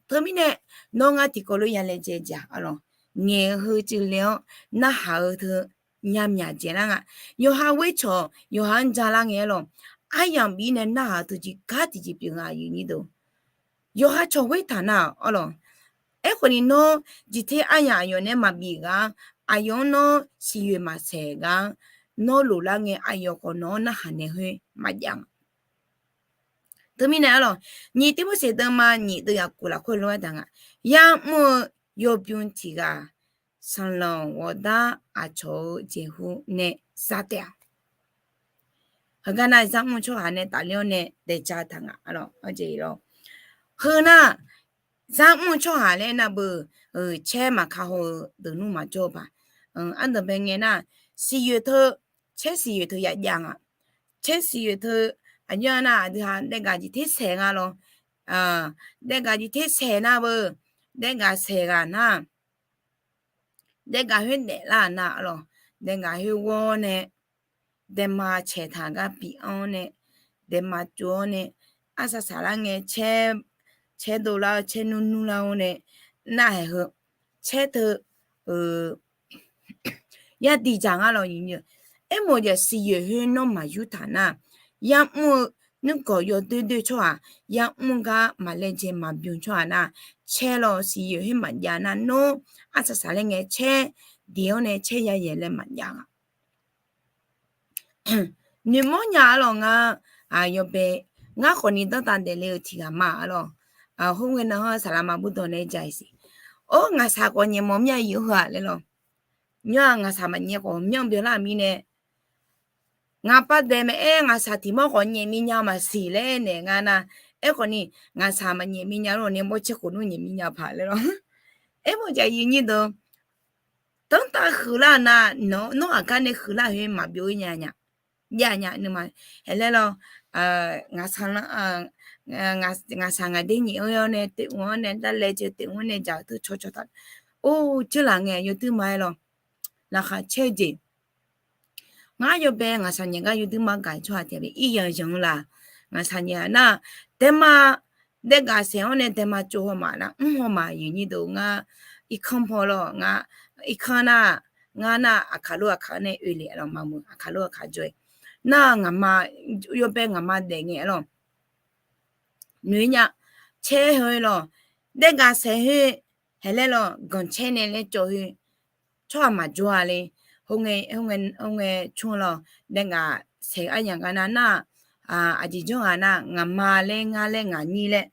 Teumirnae nawr ngar tiqkawv lof ya laejae jaq arlawq, ngaeq-eu heu cuiv le-awr narhaq-eu teu nya myaqdzaeq lar nga. Yawqha ghoer cawq yawqha-anr ja lar ngae arlawq, aryamq bif nae narhaq-eu teu jeq gar tiqjeq pyeuf nga aqyuif nyir deuq. Yawqha cawq ghoer taq nar arlawq. Aerkhawfni nawr jeqter aryamq aqyawf nae maqbif gar, aqyawf-anr nawr siqyoeq maqsaeq gar, nawr lof lar ngae aqyawf khawf nawq-anr narhaq naeq khoer maqjav nga. Teumirnae arlawq, nyiq Tirmorseq deuvma nyiq deuv yaqkov lafkhoer lof-aer taq nga. Ya'mr-eu yawbymr tiq ghaq sanqlanq ghawqdar aqcawq-eu jeqhu nae za taef-a. Heugar nar, zarmr-eu tsawrhaq nae tafler-awr nae daeja taq nga. Heu nar, zarmr-eu tsawrhaq laer nar beu, caer maqka haw-eu deuq nmr maqjawr-eu paq. Ardanqbae ngae nar, siqyoeq teu, caer siqyoeq teu ya jav nga. Caer siqyoeq teu, aqjox-aer nar aqdui ha daef gaq jeq ter saeq nga lawr. Daef gaq jeq ter saeq nar beu, daef gaq saeq ghaq nar, daef gaq khoer daeflar nar lawq, daef gaq khoer ghawr nae, daef ma caeq taq gar bi-anr nae, daef ma tsov-awr nae, arsaq saqlar ngae, caer dovlar-eu caer nmr nmrlar-awr nae, nar haeq heu caer teu yadiq dzaq ngar lawq. Aermawf-eu jeq siqyoeq khoer nawr maqyur taq nar, ya'mr-eu nuirgawq yawdoer doer tsawrhaq, ya'mr gar maqlaejae maqbymr tsawrhaq nar, caer lawq siqyoeq khoer maqjav nar nawr arsaq saqlar ngae caer diq-awr nae caer yayaeq laer maqjav nga. Noeqmawr nya arlawq ngar, yawbae ngar khawfni danrtav daefle-eu tiq ghaq ma arlawq. Khoerngae nar-anr saqlaqma burdawq nae jaq-iq siq. Or, ngaqshaq khawf nyaef mawf mya-ir-eu heu-aq laer lawq. Nymr-aq ngaqshaq maqnyaef khawf myanr byanlar mirnae, ngaqpav daeq maqaer ngaqshaq tiq mawr khawf nyaef mi nya maqsiq laer naeq nga nar. Aerkhawfni ngaqshaq maqnyaef mi nya lawr nae mawrcaer khof nmr nyaef mi nya paq laer lawq. Aermawf-eu jeq aqyuif nyir deuq, danrtav huiqlar nar, nawr aqgar nae huiqlar khoer maqbyov-ir nya nya. Jav nya nuima haeq laer lawq. Ngaqshaq ngaqder nyiq-anr-awr nae toeq mr-anr nae darlae cae toeq mr-anr nae jaq-eu teu cawcaw taq. Or, jeurlaf ngae yawduir ma-aer lawq. Laqkhaq caer-eu jeq. Ngar yawbae ngaqshaq nyaef gar yawduir ma gaq-eu tsawrhaq taef-a ir yanq yanq-eu laq. Ngaqshaq nyaef nar, daef ma, daef gaq saeq-anr nae daef ma tsov haw maf nar mr haw maf aqyuif nyir deuq ngar, irkanr paw lawq ngar, irkanr nar, ngar nar aqkaq lof aqkaq-anr nae oe le lawq maqmuiq aqkaq lof aqkaq jawr-aer. Nar ngaqma, yawbae ngaqma daef ngae lawq. Noeq nya, caer heu lawq, daef gaq saeq khoer, haeq laer lawq, ganq caer nae laer cawv khoer, tsawrhaq maqjawr-a le. Khoerngae, khoerngae, khoerngae cmr lawq, daef gaq saeq aryaq gar nar nar, aqjeq janr ghaq nar ngaqma laer ngar laer ngaq nyir laer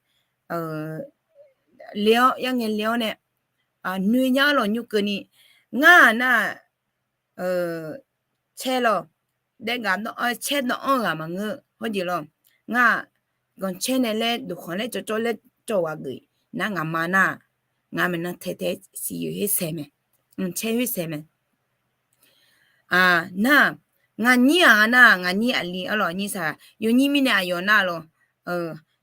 le-awr yarngae le-awr nae, noeq nya lawq nymr keuvni, ngar-aq nar, caer lawq, daef gaq caer dawv-anr ghaq maqngeur hawr jeq lawq. Ngar-aq, ganq caer nae laer doqkhanq laer cawv cawv laer cawv ghaq geuf nar ngaqma nar, ngaq maeqnan tae tae siqyoeq her saeq mae. Caer khoer saeq mae. Nar, nganyir-aq nar, nganyir aqli arlawq nyir saq, yawnyir mirnae aqyawf nar lawq,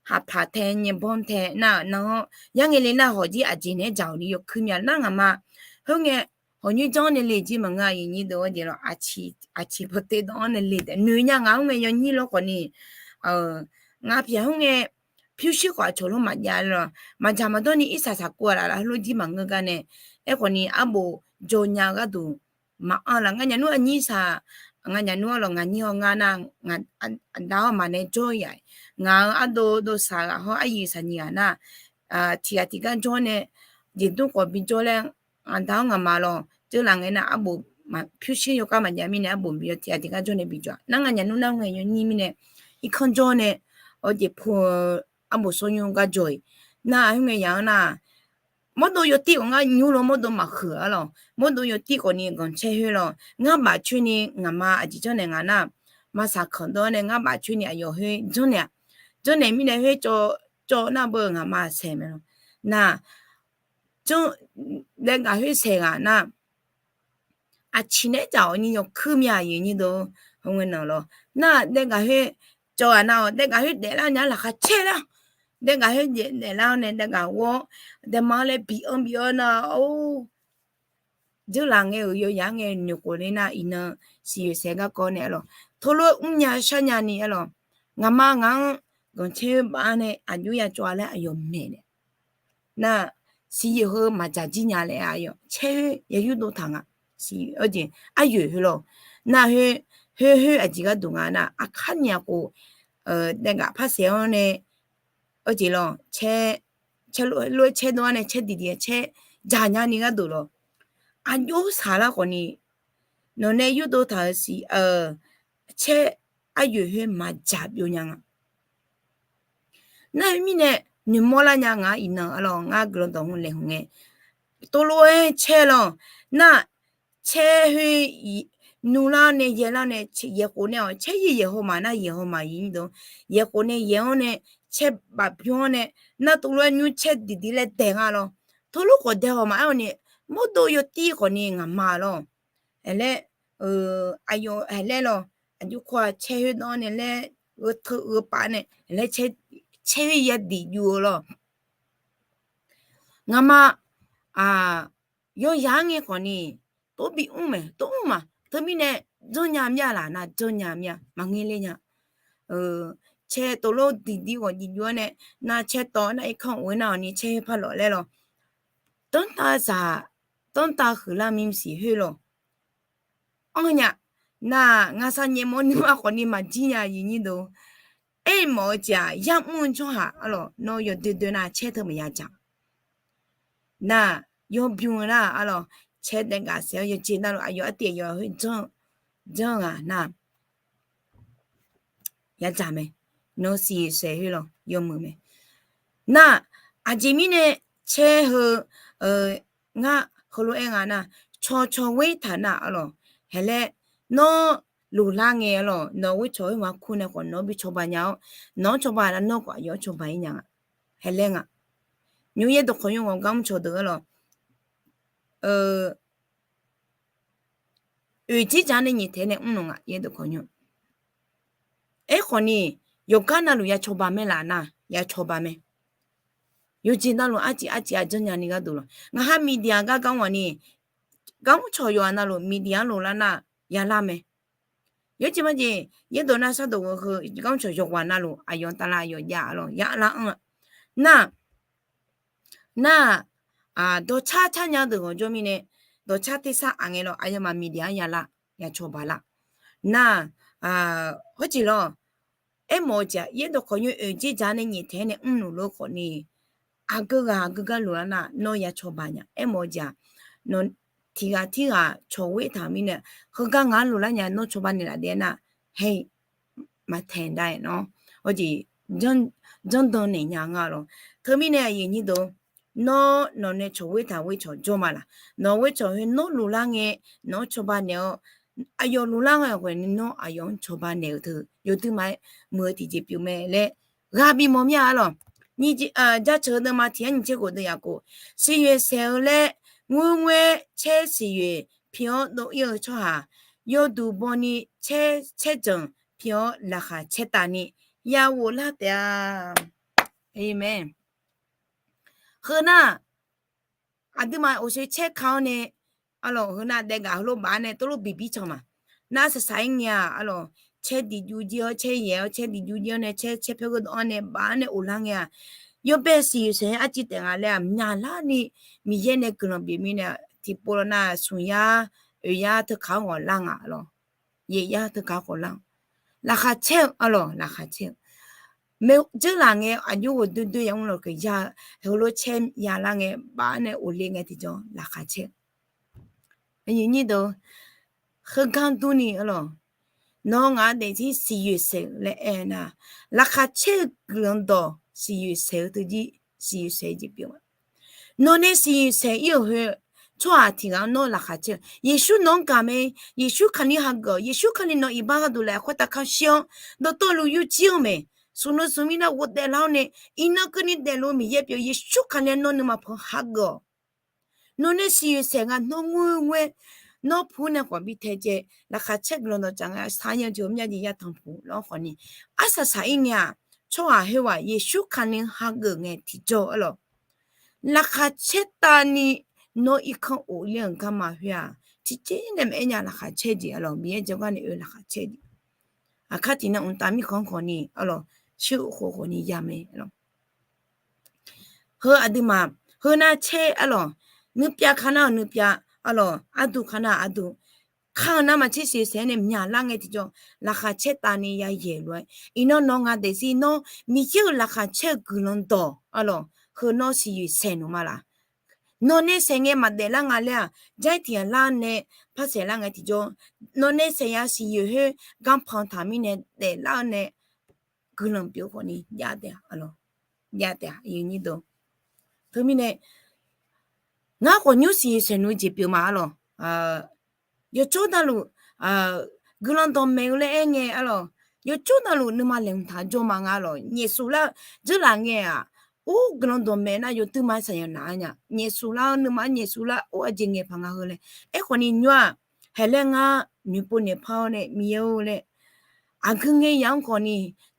haqpaq tae nyaebanr tae nar-euq nan-anr, yar ngae le nar hawq jir aqjeq naeq-aer dzaq-awq ni yawkuir mya nar ngaqma. Khoerngae, hawq nymr janr nae le jir maqngeur-a, aqyuif nyir deuq-anr jeq lawq, aqciq pawtae dawv-anr nae le taef noeq nya ngaq khoerngae yawnyir lawr khawf ni, ngaq pyaq khoerngae, pyurshuir khawf aqcawq lof maqjav lawq, maqdzaq maqdawr ni irsaq saqkuv-aq laf laf heulof jir maqngeur gar nae, aerkhawf ni arbof jawr nya-eu gharduq maqanr laf. Nganyaf nmr aqnyir saq, nganyaf nmr arlawq nganyir haw ngar nar, aqda-awr maqnae jawr-ir-aq, ngaq-euq ardov dov saq ghaq hawr aryuif saqnyiq ghaq nar, tiqghaq tiqgar jawr nae, jeqdmr khawf bijawr laer, aqda-awr ngaqma lawq dzeurlaf ngae nar arbof pyurshuir yawkar maqjav mirnae arbof bi-awr tiqghaq tiqgar jawr nae bijawr-aq nar nganyaf nmr nar khoerngae yawnyir mirnae, irkanr jawr nae, awr jeq pu-eu arbof sawr nymr gar jawr-iq nar khoerngae yaq-anr nar, mawrdov yawtir khawf ngar nymr lof mawrdov maqhuiq arlawq, mawrdov yawtir khawf ni ganq caer khoer lawq, ngar baf coer ni ngaqma aqjeq janrnaeq nga nar, maqsaq kanq dawr nae ngar baf coer ni aqyawf khoer janrnaeq-aq, janrnaeq mirnae khoer cawv cawv nar beu ngaqma saeq mae lawq. Nar, janr, daef gaq khoer saeq ghaq nar, aqciq naeq-aer dzaq-awq ni yawkuir mya aqyuif nyir deuq, hawr ngae nanq lawq nar daef gaq khoer cawv ghaq nar-awq, daef gaq khoer daeflar nya laqkhaq caer lar, daef gaq khoer daeflar-awr nae daef gaq ghawr-awr, daef ma-anr laer bi-anr bi-awr nar-or, dzeurlaf ngae-euq yawyaq-anr ngae noeqkhof ler nar iqnan siqyoeq saeq garkawv nae arlawq, teulof-aer mrnya sharnya ni arlawq, ngaqma ngaq-anr ganq caer-eu baf-anr nae aqjox ya cawv-a laer aqyawf maeq nae nar, siqyoeq heu maqdzaq jir nya laer aqyawf caer khoer ya yurdov taq nga. Siq-eu jeq aryoeq khoer lawq. Nar khoer, khoer khoer aqjeq gharduq nga nar, aqkar nya khof, daef gaq par saeq-awr nae, aqjeq lawq, caer, caer lof-aer caer dov-awr nae caer diqdiq caer dzaq nya ni gharduq lawq. Aqjox saqlar khawf ni, nawq nae yurdov taq-euq siq, caer aryoeq khoer maqdzaq byov nya nga. Nar khoer mirnae, noeqmawr lar nya nga iqnan arlawq, ngar guiqlanq dawq hmq laeqhmq ngae, teulof-aer caer lawq. Nar, caer khoer nuvlar nae yaerlar nae yaeqkhof nae-awq, caer yaer yaeq haw maq nar yaeq haw maq ir deuq, yaeqkhof nae yaeq-anr nae, caer baf bymr-anr nae, nar teulof-aer nymr caer diqdiq laer daeq nga lawq. Teulof khawf daeq haw maq-aer-awq ni, mawrdo yawtir khawf ni ngaqma lawq. Aerlaer, aqyawf aerlaer lawq, aqjox kawv-aq caer khoer dawr nae laer, gheuteu gheupaf nae laer, caer khoer yadiq juv-eu lawq. Ngaqma, yawyaq-anr ngae khawf ni, tov bimr mae, tov mr ma. Teumirnae, janrnya mya laf nar janrnya mya maqngeur ler nya. Caer tov lof diqdiq ghawq diq juv-awr nae, nar caer tawv nar irkanr of-aer nar-awq ni caer khoer par lawf laer lawq. Danrtav zaq, danrtav huiqlar mimq siq khoer lawq. Anr nya, nar ngaqsaq nyaef mawr nuima khawf ni maqjir nya aqyuif nyir deuq. Aermawf-eu jeq-aq yamr-eu tsawrhaq arlawq, nawr yawdoer doer nar caer teu maqya dzaq. Nar, yawbymr-eu nar arlawq, caer daef gaq saef-awr yawjeq navluf aqyawf artiv aqyawf khoer janr-eu ghaq nar, yadzaq mae. Nawr siqsaeq khoer lawq yawmuiq mae. Nar, aqjeq mirnae caer heu, ngar heulof-aer nga nar, cawqcawq ghoer taq nar arlawq, haeq laer, nawr loqlar ngae arlawq, nawq ghoer cawq khoer ma kur nae khawf nawq-anr bi cawba nya-awr, nawq-anr cawba nar nawr khawf aqyawf-anr cawba-ir nya nga. Haeq laer nga. Nymr yaerdawq khawqnymr ghawqgar mr cawq deuq arlawq, oeq dzerdzaq nae nyiq taeq nae mrluf nga yaerdawq khawqnymr. Aerkhawf ni, yawqgar navluf ya cawba mae laf nar ya cawba mae. Yawqjeq navluf arciv arciv-a janrnya ni gharduq lawq. Ngaqha media gar gar mr-awq ni, gar mr cawq yawqghaq navluf media-anr loqlar nar ya lar mae. Yawjeq majeq yaerdawq nar sardawq ghoe heu gar mr cawq yawqghaq navluf aqyawf tavlar aqyawf jav lawq ya lar anr-a. Nar, nar, dawqcar car nya deuq ghawqjawr mirnae, dawqcar tersar aq ngae lawq aqyawfmaf media-anr ya lar, ya cawba lar. Nar, hawrjeq lawq, aermawf-eu jeq-aq yaerdawq khawqnymr oeq dzerdzaq nae nyiq taeq-aer nae mrluf lof khawf ni, aqgeu ghaq aqgeu gar loqlar nar nawr ya cawba nya. Aermawf-eu jeq-aq, nawq tiq ghaq tirghaq cawq ghoer taq-euq mirnae, heugar ngaq-anr loqlar nya nawr cawba naeqlaf daef nar, haer, maqtaeq dav-aer nawr, hawjeq, janrdan naeq nya nga lawq. Teumirnae aqyuif nyir deuq, nawr nawq nae cawq ghoer taq ghoer cawq jawr ma laf. Nawq ghoer cawq khoer nawr loqlar ngae, nawq-anr cawba naeq-awr, aqyawf loqlar ngae ghawqni nawr aqyawf-anr cawba naeq-euq teu yawduima-aer muiq-eu tiqjeq pyeuf mae laer ghaq bimawr mir-a arlawq. Jaceuq-eu deuvma tiq yar nyiq tser khof deuv yaf khof, siqyoeq saeq-eu laer Ngoerngoer caer siqyoeq pi-awr dov-ir-eu tsawrhaq, yawduq bawni caer, caerjanq pi-awr laqkhaq caertavni ya ghoflar taef-a. Aqmeq. Heu nar, aqduimaf oqsoe caer ka-awr nae, arlawq, heu nar daef gaq heulof baf-awr nae tov lof biqbir can ma. Nar saqsaq-ir ngae-aq, arlawq, caer diqjuv jir-awr, caer yaeq-awr, caer diqjuv jir-awr nae, caer, caer paer gheudawv-awr nae baf-awr nae ghoflar ngae-aq, yawbae siqyoeq saeq-aer arcuiv taef nga laer-aq, myaqlarni Miqyaer nae guiqlanq bif mirnae, tiqpov lawq nar smq yar, oeq yar teu kaq-anr ghawq lar nga, arlawq. Yaeq yar teu kaq-anr ghawq lar-awq. Laqkhaq caer-eu, arlawq, laqkhaq caer-eu. Maeq dzeurlaf ngae aqjox ghofdoer doer yamr lawq keuq ya-eu, heulof caer ya lar ngae baf-awr nae ghofle ngae tiqjawr laqkhaq caer-eu. Heugar durni, arlawq, nawr ngaq-anr daefzir siqyoeq saeq-eu laer aer nar, laqkhaq caer-eu guiqlanq dawq siqyoeq saeq-eu teujir, siqyoeq saeq-eu jeq pyeuf-a. Nawq nae siqyoeq saeq-ir-euq heu, tsawrhaq tiq ghaq-anr nawr laqkhaq caer-eu. Yeqsur nawq-anr gaq mae. Yeqsur Kali hageuf-awq. Yeqsur Kali nawq iqbax gharduq laeq khoertav kamq shir-awr, dawqtawvluf yurjir-eu mae. Smq nan smq mir nar ghofdaef lar-awr nae, iqnan keuvni daefluf-eu Miqyaer pyeuf, Yeqsur Kali-anr nawr nuima panq hageuf-awq. Nawq nae siqyoeq saeq nga, nawr ngoerngoer, nawr pu nae khawf bi tae caev, laqkhaq caer guiqlanq dawq tsaf ngae, saqyanr jeq-eu myav jeq ya tanqpuq lawr khawfni, arsaq saq-ir ngae-aq, tsawrhaq khoerghaq Yeqsur Kali hageuf ngae tiqjawr, arlawq, laqkhaq caertavni nawr irkanr of ler-euq garma khoer-aq, tiqjeq nae maqaer nya laqkhaq caer jeq, arlawq, Miqyaer jawrgar nae oe laqkhaq caer jeq. Aqkar tiqnan mqtav mirkhanq khawfni, arlawq, shir-eu khof khawfni ya mae, arlawq. Heu aqduimaf, heu nar caer, arlawq, nuipyav ka nar-euq nuipyav, arlawq, arduq ka nar-euq arduq, ka-eu nar maqtser siqsaeq nae myaqlar ngae tiqjawr, laqkhaq caertavni yayaeq lof-aer, iqnan nawq ngaq daefzir nawr Miqyaer-euq laqkhaq caer-eu guiqlanq dawq, arlawq, heu nawr siqyoeq saeq nmr ma laq. Nawq nae saeq ngae maqdaef lar nga laer-aq, jair tiq ghaq lar nae par saeq lar ngae tiqjawr, nawq nae saeq ya siqyoeq khoer garpanq taq mirnae daeflar-eu nae guiqlanq pyeuf khawfni jav taef-a, arlawq, jav taef-a. Teumirnae, ngar khawf nymr siqyoeq saeq nmr jeq pyeuf ma, arlawq. Yawqtsawr navluf, guiqlanq dawqmaeq-eu laer aer ngae, arlawq, yawqtsawr navluf nuima laeqhmq taq jawr ma nga, arlawq. Nyaef suf lar-eu dzeurlaf ngae-aq, or, guiqlanq dawqmaeq nar yawduq ma saqyanq naq-a nya. Nyaef suf lar-eu nuima nyaef suf lar or aqjeq ngaeq paq nga heu laer. Aerkhawfni nymr-aq, haeq laer ngar noeqpov naeqpar-awr nae Miqyaer-or laer, aqgeu ngae yamq-anr khawfni,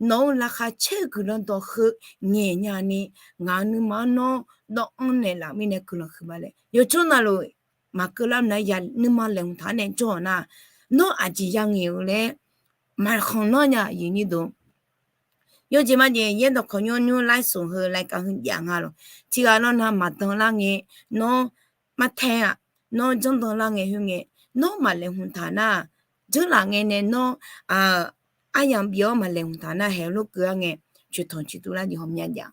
nawq-euq laqkhaq caer-eu guiqlanq dawq heu ngaeq nya ni, ngaq nuima-anr nawr dawvanr naeqlaf mirnae guiqlanq huiq ma laer. Yawqtsawr navluf maqkeuv lar nar ya nuima laeqhmq taq-anr nae jawr-awq nar, nawr aqjeq ya ngaeq-eu laer maqkhanq nar nya, aqyuif nyir deuq. Yawjeq majeq yaerdawq kawq nymr nymr laer smq heu laer kav heu jav nga lawq. Tiq ghaq lawr nar maqdan lar ngae, nawr martae-aq, nawr janrdan lar ngae khoerngae, nawr maqlaeqhmq taq nar, dzeurlaf ngae nae nawr aryamq bif-awr maqlaeqhmq taq nar, haeq lof keuv-ar ngae, coeqtanq coeqtuv lar jeq hawmya jav.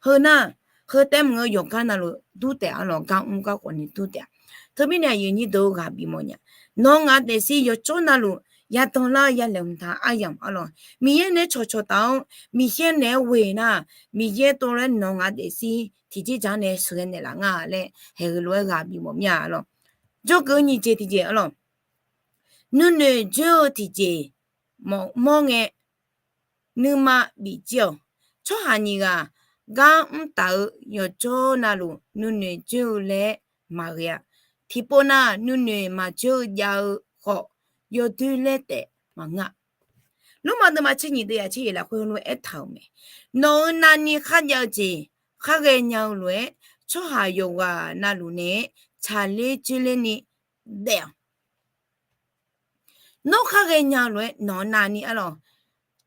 Heu nar, heu taef mq-eu yawqgar navluf dur taef, arlawq, gar mr garkawv ni dur taef-a. Teumirnae aqyuif nyir deuq-eu ghaq bif mawf nya. Nawq ngaq daefzir yawqtsawr navluf yadan lar-eu yalaeqhmq taq aryamq, arlawq, Miqyaer naeq-aer cawqcawq taf-awr Miqyaer naeq-aer ghoe nar, Miqyaer tov laer nawq ngaq daefzir tiqjeq jaq nae sheuqghae naeqlaf nga laer haeq heulof-aer ghaq bif mawf mya, arlawq. Jawrgeuf-eu nyiq jeq tiqjeq, arlawq, nuinoeq joer-eu tiqjeq mawf mawr ngae, nuima bif jir-awq. Tsawrhaq nyiq ghaq gar mr taf-eu yawqjawr navluf nuinoeq joer-eu laer maqghae-a. Tiqpov nar nuinoeq maqjoer-eu jav-eu khawf, yawdoer laer taef maqngeur-a. Lormav deuvma tser nyiq deuv yaf tser yaeq lafkhoer heulof-aer aertaq-euq mae. Nawq-euq navni kharjav-eu jeq kharghae nya-eu lof-aer, tsawrhaq yawqghaq navluf naeq-aer tsaqler joerler ni daef-awq. Nawr kharghae nya-eu lof-aer nawq-eu navni, arlawq,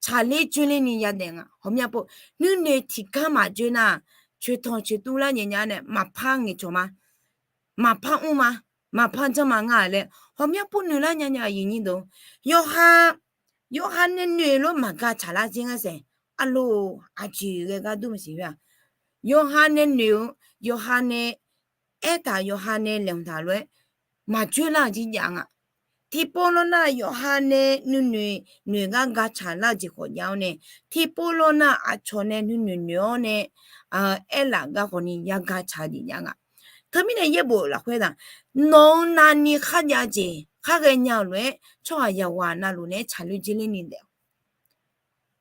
tsaqler joerler ni yadaef nga. Ghawqmya pov, nuinoeq tiqgar maqjoer nar, coeqtanq coeqtuv lar nyaef nya nae maqpar ngaeqcawq ma, maqpar mr ma, maqpar janr ma nga laer ghawqmya pov noeq lar nya nya, aqyuif nyir deuq. Yawqha, yawqha nae noeq lof maqga tsaqlar jir ngar saeq, arlawq, aqjeq ghae gar dur maqsiq-a. Yawqha nae noeq-eu, yawqha nae aertaq, yawqha nae laeqhmq taq lof-aer maqjoer lar-eu jir jav nga. Tiqpov lawr nar yawqha nae nuinoeq noeq gar ga tsaqlar-eu jeq khawf jav-awr nae, tiqpov lawr nar aqcawq nae nuinoeq noeq-awr nae aerlaf gar khawfni ya ga tsaq-eu jeq jav nga. Teumirnae yaerbof lafkhoer taq, nawq-euq navni kharjav-eu jeq kharghae nya-eu lof-aer tsawrhaq yawqghaq navluf nae-aer tsaqler joerler ni daef-awq.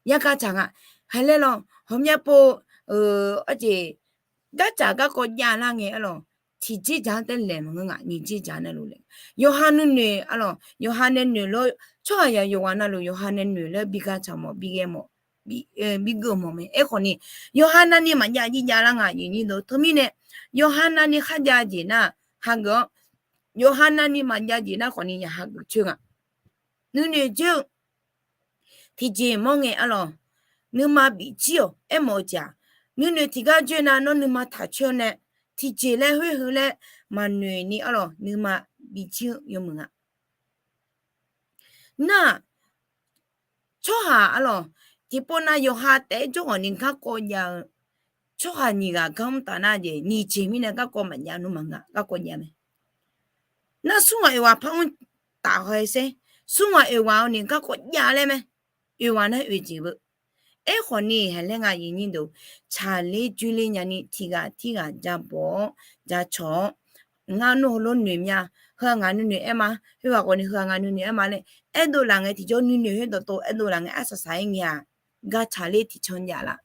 Ya ga tsaq nga. Haiq laer lawq, ghawqmya pov, arjeq, gardzaq garkawv jav lar ngae, arlawq, tiqjir jaq-anr taef laeq maqngeur nga, nyiq jir jaq navluf laeq. Yawqha nuinoeq arlawq, yawqha nae noeq lor, tsawrhaq yawqghaq navluf yawqha nae noeq laer bi ga tsaq mawf, bi ghae mawf, bi geuf mawf mae. Aerkhawf ni, yawqha navni maqjav jir javlar nga, aqyuif nyir deuq. Teumirnae, yawqha navni kharjav jeq nar hageuf-awr, yawqha navni maqjav jeq nar khawf ni yawqha hageuf coer nga. Nuinoeq joer-eu tiqjeq mawr ngae arlawq, nuima bifjir-awq. Aermawf-eu jeq-aq, nuinoeq tiqgar joer nar nawr nuima taqcoer nae, tiqjeq laer khoer heu laer maqnoeq ni arlawq, nuima bifjir-eu yawmuiq nga. Nar-aq, tsawrhaq arlawq, tiqpov nav yawqha taef-aer jawr ghawq ni garkawv jav-eu tsawrhaq nyiq ghaq gar mr taf nar jeq, nyiq jeq mirnae garkawv maqjav nmr maqngeur, garkawv jav mae. Nar smr ghaq oeq ghaq par mr taf haw-aer sher, smr ghaq oeq ghaq-awr ni garkawv jav laer mae. Oeq ghaq nar oeq jeq beu. Aerkhawf ni haeq laer nga, aqyuif nyir deuq, tsaqler joerler nyani tiqghaq tirghaq ja bawq-awr ja cawq-awr, ngar nmr heulof noeq mya, heu-aq ngaq nuinoeq aer ma, khoerghaq khawf ni heu-aq ngaq nuinoeq aer ma laer aerdov laf ngae, tiqjawr nuinoeq khoer dawqtawv aerdov laf ngae arsaq saq-aer ngae-aq, gar tsaqler tiqcan jav laf.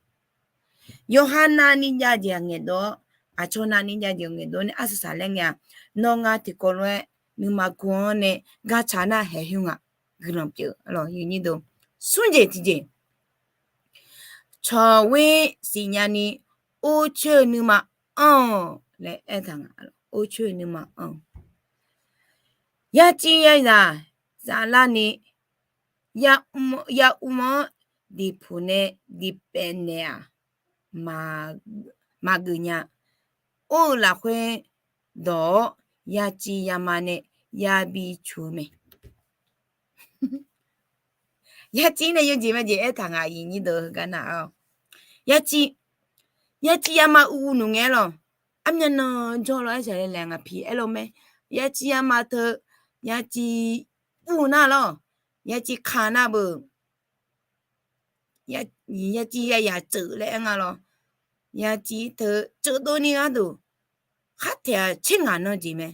Yawqha navni jav jeq-aq ngaeqdov-awr, aqcawq navni jav jeq ngaeqdov nae arsaq saq laer ngae-aq, nawr ngar tiqkawv lof-aer nuima gu-anr nae gar tsaq nar haeq khoer nga. Guiqlanq pyeuf, aqyuif nyir deuq. Smr jeq tiqjeq, cawq ghoer siqnya ni or coer-eu nuima anr-awq laer aertaq nga. Or coer-eu nuima anr-awq. Yaciv yazaq saflar ni, ya uv-anr diqpuq nae diqpaef naeq-aq, maqgeuf nya. Or-eu lafkhoer dawq-awr, yaciv yama nae yabi cuq-eu mae. Yaciv nae yawjeq majeq aertaq nga, aqyuif nyir deuq heugar nar-awq. Yaciv, yaciv yama uv uv nmr ngae lawq. Armyan nan jawr lawr aer saqlaeq laeq ngaq pi aer lawr mae. Yaciv yama teu, yaciv uv nar lawq. Yaciv kaq nar beu. Yaciv yayaq tseuf laer aer nga lawr. Yaciv teu tseuf dov ni gharduq, khar taeq-aq tser ngaq nan jeq mae.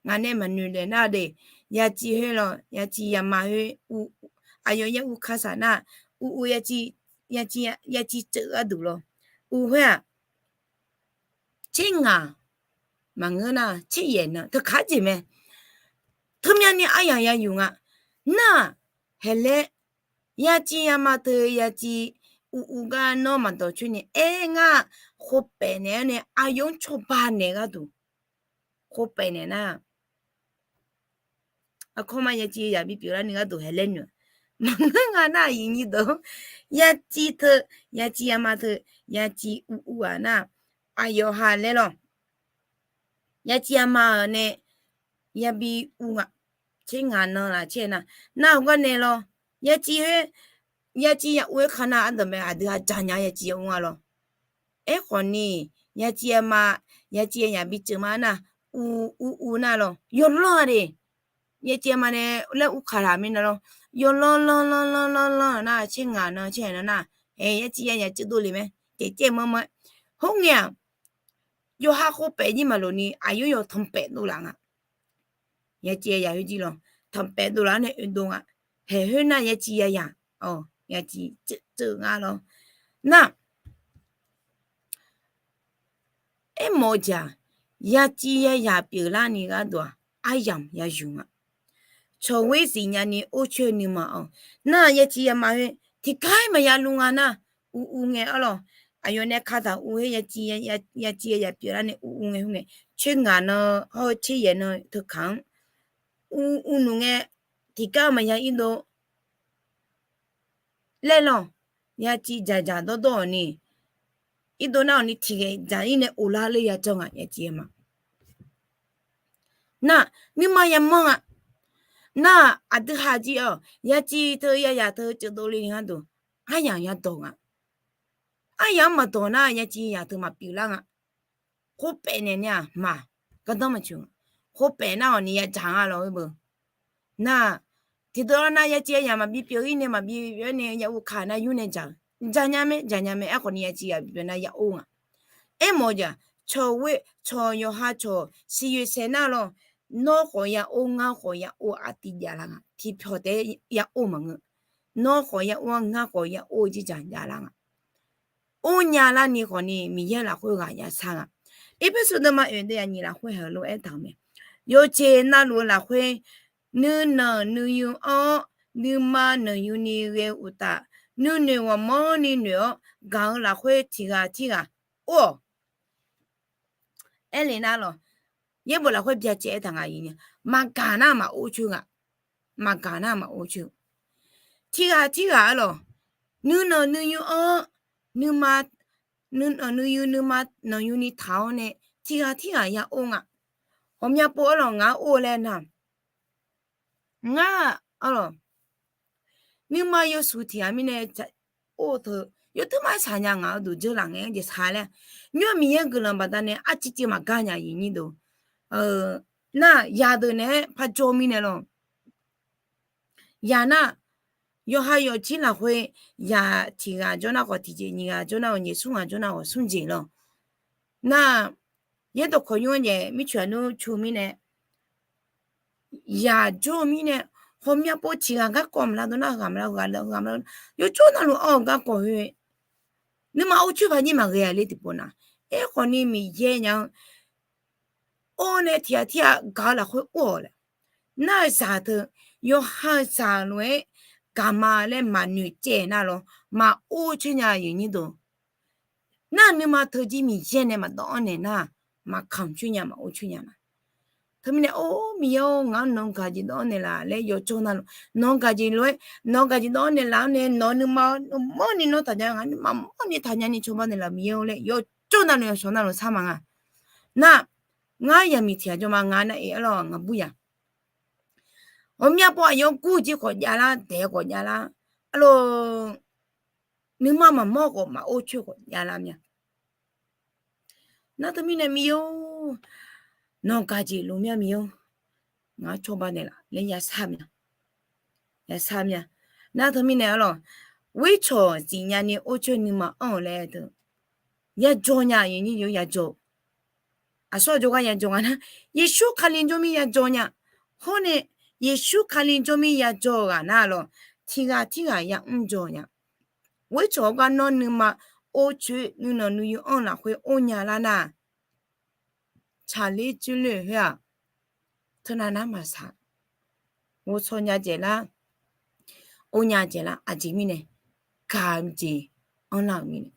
Ngaq nae maqnoeq daef nar de, yaciv khoer lawr, yaciv yama khoer, aqyawf ya uv ka saq nar, uv uv yaciv, yaciv tseuf gharduq lawr, uv khoer-aq, tser ngaq maqngeur nar tser yaeq nan teu kaq jeq mae. Teumyan ni aryamq ya yuf nga. Nar-aq, haeq laer yaciv yama teu yaciv uv uv gar nawr maqdawq coer ni aer ngar, khof paef naeq-aer nae aqyawf-anr cawba naeq gharduq, khof paef naeq nar, aqkawr ma yaciv yayaq bipyeuf larni gharduq haeq laer noeq. Maqngeur nga nar, aqyuif nyir deuq, yaciv teu, yaciv yama teu, yaciv uv uv-aq nar, aqyawf ha laer lawq. Yaciv yama-euq nae yabi uv nga. Tser ngaq nan laf caer nar, nar heugar nae lawr, yaciv khoer, yaciv ya uv-aer ka nar ardawq mae, aqdui ha jaq nya yaciv ya uv nga lawr. Aerkhawf ni, yaciv yama, yaciv yayaq bi tseuf ma nar, uv uv uv nar lawr, yawlanr-a de. Yaciv yama nae laer uv kaq laq mirnae lawr, yawlanr lanr lanr lanr lanr lanr nar, tser ngaq nan tser ngaq nan nar, yaciv yayaq tseuf dov le mae, taef caev manr manr-aer. Khoerngae-aq, yawqha khof paef jir maqloq ni aqyawf yawq tanqpaef dov laf nga. Yaciv yayaq khoer jir lawr, tanqpaef dov laf-anr nae oedov nga. Haeq khoer nar yaciv yayaq, yaciv tseuf tseuf nga lawr. Nar, aermawf-eu jeq-aq, yaciv yayaq pyeuflarni gharduq-aq, aryamq ya yuf nga. Cawq ghoer siqnya ni or coer nuima-awq. Nar yaciv yama khoer tiqgar maqya luv nga nar, uv uv ngae arlawq. Aqyawf nae kataq uv khoer yaciv, yaciv yayaq pyeuflarni uv uv ngae khoerngae, coer ngaq nan hawr-eu tser yaeq nan teukaq-anr uv uv nmr ngae, tiqgar maqya irdov laer lawq. Yaciv dzaqdzaq dawrdawr-awq ni, irdov nar-awq ni tiqghae dzaq-ir nae of lar ler ya jawr nga, yaciv yama. Nar, nuima yamanr nga. Nar, aqdui ha jir-awq, yaciv teu yayaq teu tseuf dovle ni gharduq, aryamq ya dawq nga. Aryamq-anr maqdawq nar, yaciv yayaq teu maqpyeuf lar nga. Khof paef naeq ni-aq ma, gardanr maqtsoeq nga. Khof paef nar-awq ni ya dzaq nga lawr beu. Nar, tiqdawq lar nar yaciv yayaq maqbi pyeuf-ir nae maqbi pyeuf-ir nae ya uv kaq nar yur nae dzaq-eu, dzaq nya mae, dzaq nya mae. Aerkhawf ni yaciv yayaq bi pyeuf nar ya or nga. Aermawf-eu jeq-aq, cawq ghoer cawq yawqha cawq siqyoeq saeq nar lawr, nawr khawf ya or, ngar khawf ya or, aqtiv jav lar nga. Tiqpyawq taef-aer ya or maqngeur. Nawr khawf ya or-anr, ngar khawf ya or-eu jirdzaq jav lar nga. Or nya larni khawf ni Miqyaer lafkhoer ghaq ya sar nga. Erpersu deuvma oeq deuv aqnyiq lafkhoer haiq-eu lof-aer taq-euq mae. Yawqjeq navluf-eu lafkhoer, nuinanq nuiyu anr-awr, nuima nanqyuni ghae-eu uqtaf, nuinoeq ghawqmanrni noeq-awr gaq-eu lafkhoer tiq ghaq tirghaq or-awq. Aerle nar lawq, yaerbof lafkhoer byacaev aertaq nga, maqgaq nar maqor coer ghaq, maqgaq nar maqor coer. Tiq ghaq tirghaq ar lawq, nuinanq nuiyu anr-awr, nuima, nuinanq nuiyu nuima nanqyuni taq-awr nae tiq ghaq tirghaq ya or nga. Ghawqmya pov ar lawq, ngaq-anr or-eu laer nar, ngar ar lawq, nuima yawshuif tiq ghaq mirnae or-eu teu yawteuq mar-aer shaq nya, ngaq-euq duq dzeurlaf ngae-anr jeq shaq laer, nymr-aq Miqyaer guiqlanq baqdanae arciv civ maqgar nya, aqyuif nyir deuq. Nar yadeuq naeq-aer par jawr mirnae lawq. Yaq nar, yawqha yawqjir lafkhoer, yaq tiq ghaq jawr nar khawf tiqjeq, nyiq ghaq jawr nar khawf nyiq, smr ghaq jawr nar khawf smr jeq lawq. Nar, yaerdawq kawq nymr-anr jaeq mircoeq aqnmr cu mirnae, yaq jawr-eu mirnae, ghawqmya pov tiq ghaq garkawv maqlar dawr nar ghaq maqlar, ghaq lar ghaq maqlar, yawjawr navluf anr-eu garkawv khoer, nuima or coer paq nyir maqghae-a ler tiqpov nar, aerkhawf ni Miqyaer nya-eu or nae tiq ghaq tirghaq gaq-eu lafkhoer or-awq laer. Nar-eu zaq teu, yawqha-eu zaq lof-aer gaqma laer maqnoeq caev nar lawq, maqor coer nya, aqyuif nyir deuq. Nar nuima teujir Miqyaer nae maqdawv-anr naeq nar, maqkamq coer nya, maqor coer nya ma. Teumirnae or Miqyaer-or, ngaq-anr nawq-eu gaqjeq dawv-anr naeqlaf laer yawjawr navluf, nawq-eu gaqjeq lof-aer, nawq-eu gaqjeq dawv-anr naeqlaf-awr nae nawq-eu nuima mawrni nawr taqnya, ngaq nuima mawrni taqnya ni cawba naeqlaf Miqyaer-or laer yawjawr navluf yawshawq navluf sar ma nga. Nar, ngar yaqmiq tiq ghaq jawr ma, ngaq nar-eq ar lawq, ngaq bur yaq. Ghawqmya pov aqyawf gur jeq khawf javlar, daeq khawf javlar, ar lawq, nuima maqmawr khawf maqor coer khawf javlar mya. Nar teumirnae Miqyaer-or, nawq-eu gaqjeq lof mya Miqyaer-or, ngaq-anr cawba naeqlaf laer yashar mya. Yashar mya. Nar teumirnae ar lawq, ghoercawq zifnya ni or coer nuima anr-eu laer teu, yajawr nya, aqyuif nyir deuq, yajawr. Aqsur aqjawr gar yajawr nga nar, Yeqsur Kali jawr mir yajawr nya. Hawr nae, Yeqsur Kali jawr mir yajawr-eu ghaq nar lawq, tiq ghaq tirghaq yamr jawr nya. Ghoercawq-eu gar nawr nuima or coer nuinanq nuiyu anr-eu lafkhoer or nya lar nar, tsaqler dzoerler-euq khoer-aq, teunav nar maqsaq. Ghovshaw nya dzaeqlar, or nya dzaeqlar, aqjeq mirnae gaq-eu jeq anrlar-euq mirnae.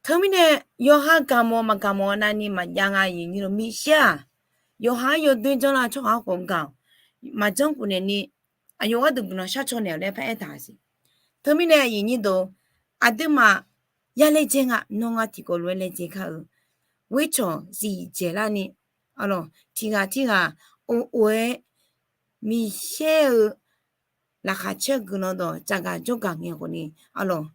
Teumirnae yawqha gaqmawf maqgaqmawf navni maqjav nga, aqyuif nyir deuq. Miqyaer-aq, yawqha-anr yawdoer janrlar-eu tsawrhaq-anr khawf gaq-awq. Maqjanr khofnaeq ni, aqyawf gharduq guiqlanq sharcaw naeq-awq laer paraer taq siq. Teumirnae aqyuif nyir deuq, aqduimaf ya laejae nga, nawr ngar tiqkawv lof-aer laejae kar-eu, ghoercawq zifdzaeq larni, ar lawq, tiq ghaq tirghaq or or-aer, Miqyaer-eu laqkhaq caer-eu guiqlanq dawq tsafgaq jawrgaq ngae khawfni, ar lawq,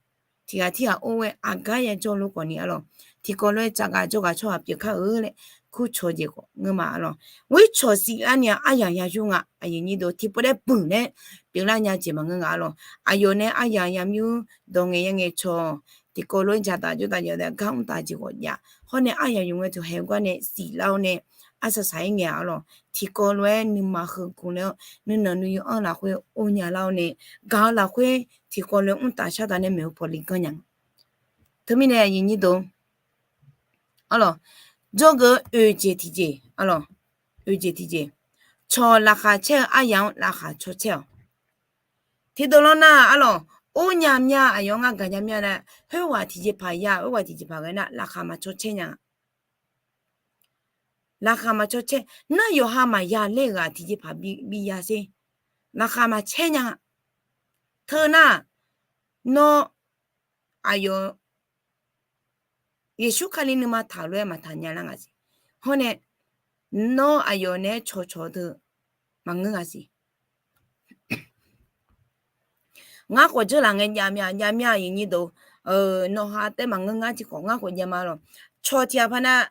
tiq ghaq tirghaq or-aer aqgar yajawr lof khawfni, ar lawq, tiqkawv lof-aer tsafgaq jawrgaq tsawrhaq pyeuf kar-eu laer kurcawq jeq khawf ngeur ma, ar lawq. Ghoercawq ziflarni-aq aryamq yayur nga, aqyuif nyir deuq, tiqpov laer buq laer pyeuflar nya jeq maqngeur nga, ar lawq. Aqyawf nae aryamq yamyur dawq ngaeq ya ngaeq cawq, tiqkawv lof-aer dzaqtaf jawrtaf jawrtaf gar mrtaf jeq khawf jav. Hawr nae aryamq yur ngae teuhaeq-eu gar nae ziflar-awr nae arsaq saq-aer ngae-a, ar lawq. Tiqkawv lof-aer nuima heu gu laer-awr nuinanq nuiyu anr-eu lafkhoer or nya lar-awr nae, gaq-eu lafkhoer tiqkawv lof-aer mrtaf shar taf nae maeqhu paw li ganr nya. Teumirnae aqyuif nyir deuq, ar lawq, dzawgeuf-eu oeq jeq tiqjeq, ar lawq, oeq jeq tiqjeq, cawq laqkhaq caer-eu aryamq-anr laqkhaq caw caer-awq. Tiqdeuq lawr nar, ar lawq, or nya mya, aqyawf ngar gaq nya mya nar, khoerghaq tiqjeqpaq ya, khoerghaq tiqjeqpaq ghae nar laqkhaq maqcaw caer nya-a. Laqkhaq maqcaw caer nar, yawqha maqya ler-eu ghaq tiqjeqpaq bi ya sher, laqkhaq maqcaer nya-a. Teu nar, nawr aqyawf Yeqsur Kali nuima taq lof-aer maqtaq nya lar nga siq. Hawr nae, nawr aqyawf naeq-aer cawqcawq-eu deuq maqngeur nga siq. Ngar khawf dzeurlaf ngae jav mya, jav mya, aqyuif nyir deuq, nawq ha taef maqngeur ngar tiq khawf ngar khawf jav ma lawq. Cawq tiq ghaq paq nar,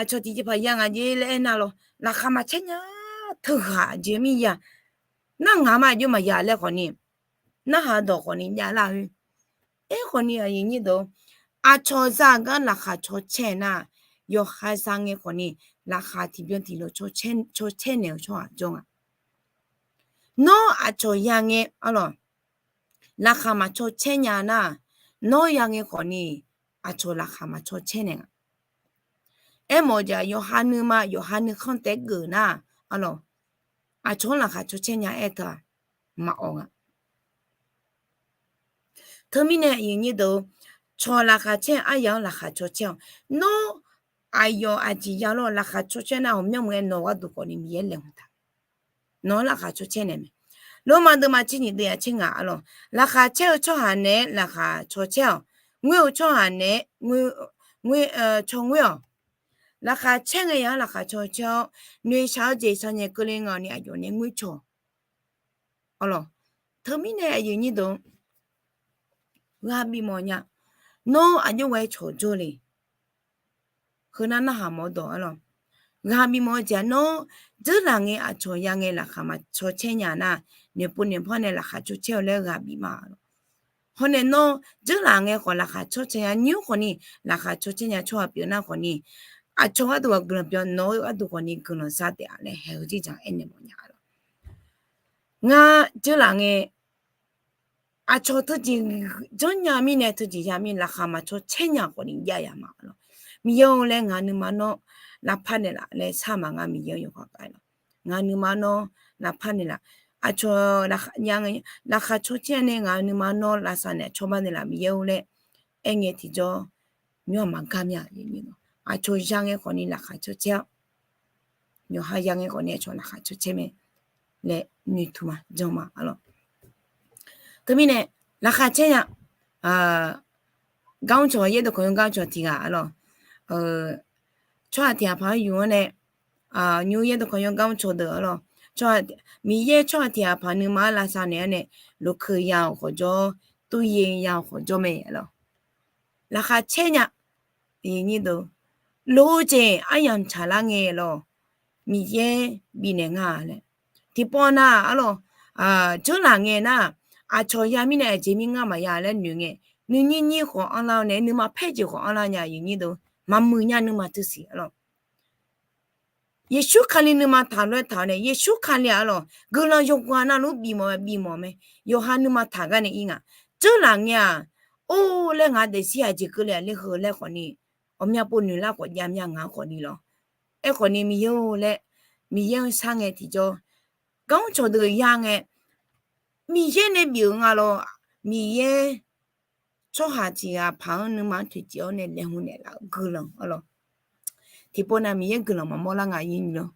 aqcawq tiqjeqpaq ya ngaq jeq laer aernar lawq, laqkhaq maqcaer nya, teughaq jeq mir ya. Nar ngaq ma aqjox maqya laer khawfni, narhaq dawq khawfni jav lar khoer. Aerkhawfni aqyuif nyir deuq, aqcawq za gar laqkhaq caw caer nar, yawqha za ngae khawfni, laqkhaq tiqbyan tiqlof caw caer naeq-eu tsawrhaq jawr nga. Nawr aqcawq ya ngae, ar lawq, laqkhaq maqcaw caer nya nar, nawr ya ngae khawfni, aqcawq laqkhaq maqcaw caer naeq nga. Aermawf-eu jeq-aq, yawqha nuima yawqha nuikhanr taef-aer geuf nar, arlawq, aqcawq-anr laqkhaq caw caer nya aer-eu teu-aq, maqawq nga. Teumirnae aqyuif nyir deuq, cawq laqkhaq caer-eu aryaq-anr laqkhaq caw caer-awq. Nawr aqyawf aqjeq ya lawr laqkhaq caw caer nar, ghawqmyanr meuq-aer nawq-eu gharduq khawfni Miqyaer laeqhmq taq. Nawq-anr laqkhaq caw caer naeq mae. Lormav deuvma tser nyiq deuv yaf tser ngaq, arlawq, laqkhaq caer-eu tsawrhaq naeq-aer laqkhaq caw caer-awq. Ngoer-eu tsawrhaq naeq-aer ngoer, caw ngoer-awq. Laqkhaq caer ngae yaq-anr laqkhaq caw caer-awr, noeqshaq-eu jeq shaqnyaeq keuvle nga-awq ni aqyawf nae ngoer caw-awq. Arlawq, teumirnae aqyuif nyir deuq, ghaq bifmawf nya. Nawr aqjox ghae cawq jawr le. Heu nar narhaq mawf-eu dawq, arlawq, ghaq bifmawf-eu jeq-aq, nawr dzeurlaf ngae aqcawq ya ngae laqkhaq maqcaw caer nya nar, noeqpov noeqpar nae laqkhaq caw caer-eu laer ghaq bif ma, arlawq. Hawr nae nawr dzeurlaf ngae khawf laqkhaq caw caer nya, nymr khawfni laqkhaq caw caer nya tsawrhaq pyeuf nar khawfni, aqcawq gharduq ghaq guiqlanq pyeuf, nawq-eu gharduq khawfni guiqlanq za taef-a laer haeq-eu jeq jan aernaeq mawf nya, arlawq. Ngar dzeurlaf ngae aqcawq teujeq janrnya mirnae teujeq ya mir laqkhaq maqcaw caer nya khawfni jav ya ma, arlawq. Miqyaer-or laer ngaq nuima nawr lavpar naeqlaf laer shar ma, ngar Miqyaer-anr yawkaq kar-aer lawq. Ngaq nuima nawr lavpar naeqlaf, aqcawq laqkhaq caw caer nae ngaq nuima nawr lavsav naeq cawba naeqlaf Miqyaer-or laer aerngae tiqjawr, nymr-aq maqgar mir-a. Aqcawq ya ngae khawfni laqkhaq caw caer-awr, yawqha ya ngae khawfni aqcawq laqkhaq caw caer mae laer noeqtmq ma, jan ma, arlawq. Teumirnae laqkhaq caer nya, gar mr cawq yaerdawq kawq yawr gar mr cawq tiq ghaq, arlawq, tsawrhaq tiq ghaq paq-anr yuf-anr nae, nymr yaerdawq kawq yawr gar mr cawq deuq, arlawq, Miqyaer tsawrhaq tiq ghaq paq nuima-anr lavsav naeq-aer nae, lokeuq ya-awq khawf jawr, turyae ya-awq khawf jawr mae, arlawq. Laqkhaq caer nya. Nyir deuq, loq-eu jeq aryamq tsaqlar ngae lawq, Miqyaer bifnaeq nga laer. Tiqpov nar, arlawq, dzeurlaf ngae nar, aqcawq ya mirnae aqjeq mir ngar maqya laer noeq ngae, nuinyir nyir khawf anrlar-awr nae nuima paer jeq khawf anrlar nya, aqyuif nyir deuq, maqmuiq nya nuima teusiq, arlawq. Yeqsur Kali nuima taq lof-aer taq-awr nae, Yeqsur Kali-aq, arlawq, guiqlanq yawqghaq navluf-anr bifmawf bifmawf mae. Yawqha nuima taq gar nae ir nga. Dzeurlaf ngae-aq, or laer ngaq daefzir aqjeq keuvle-a ler heu laer khawfni, ghawqmya pov noeqlar khawf jav mya ngaq-anr khawfni lawq. Aerkhawfni Miqyaer-or laer, Miqyaer-anr shar ngae tiqjawr, gar mr cawq deuq ya ngae, Miqyaer nae bif-euq nga lawq. Miqyaer tsawrhaq tiq ghaq paq-anr nuima-anr toeqciv-awr nae laeqhmq naeqlaf-eu guiqlanq, arlawq. Tiqpov nav Miqyaer guiqlanq maqmawr lar nga, aqyuif nyir deuq.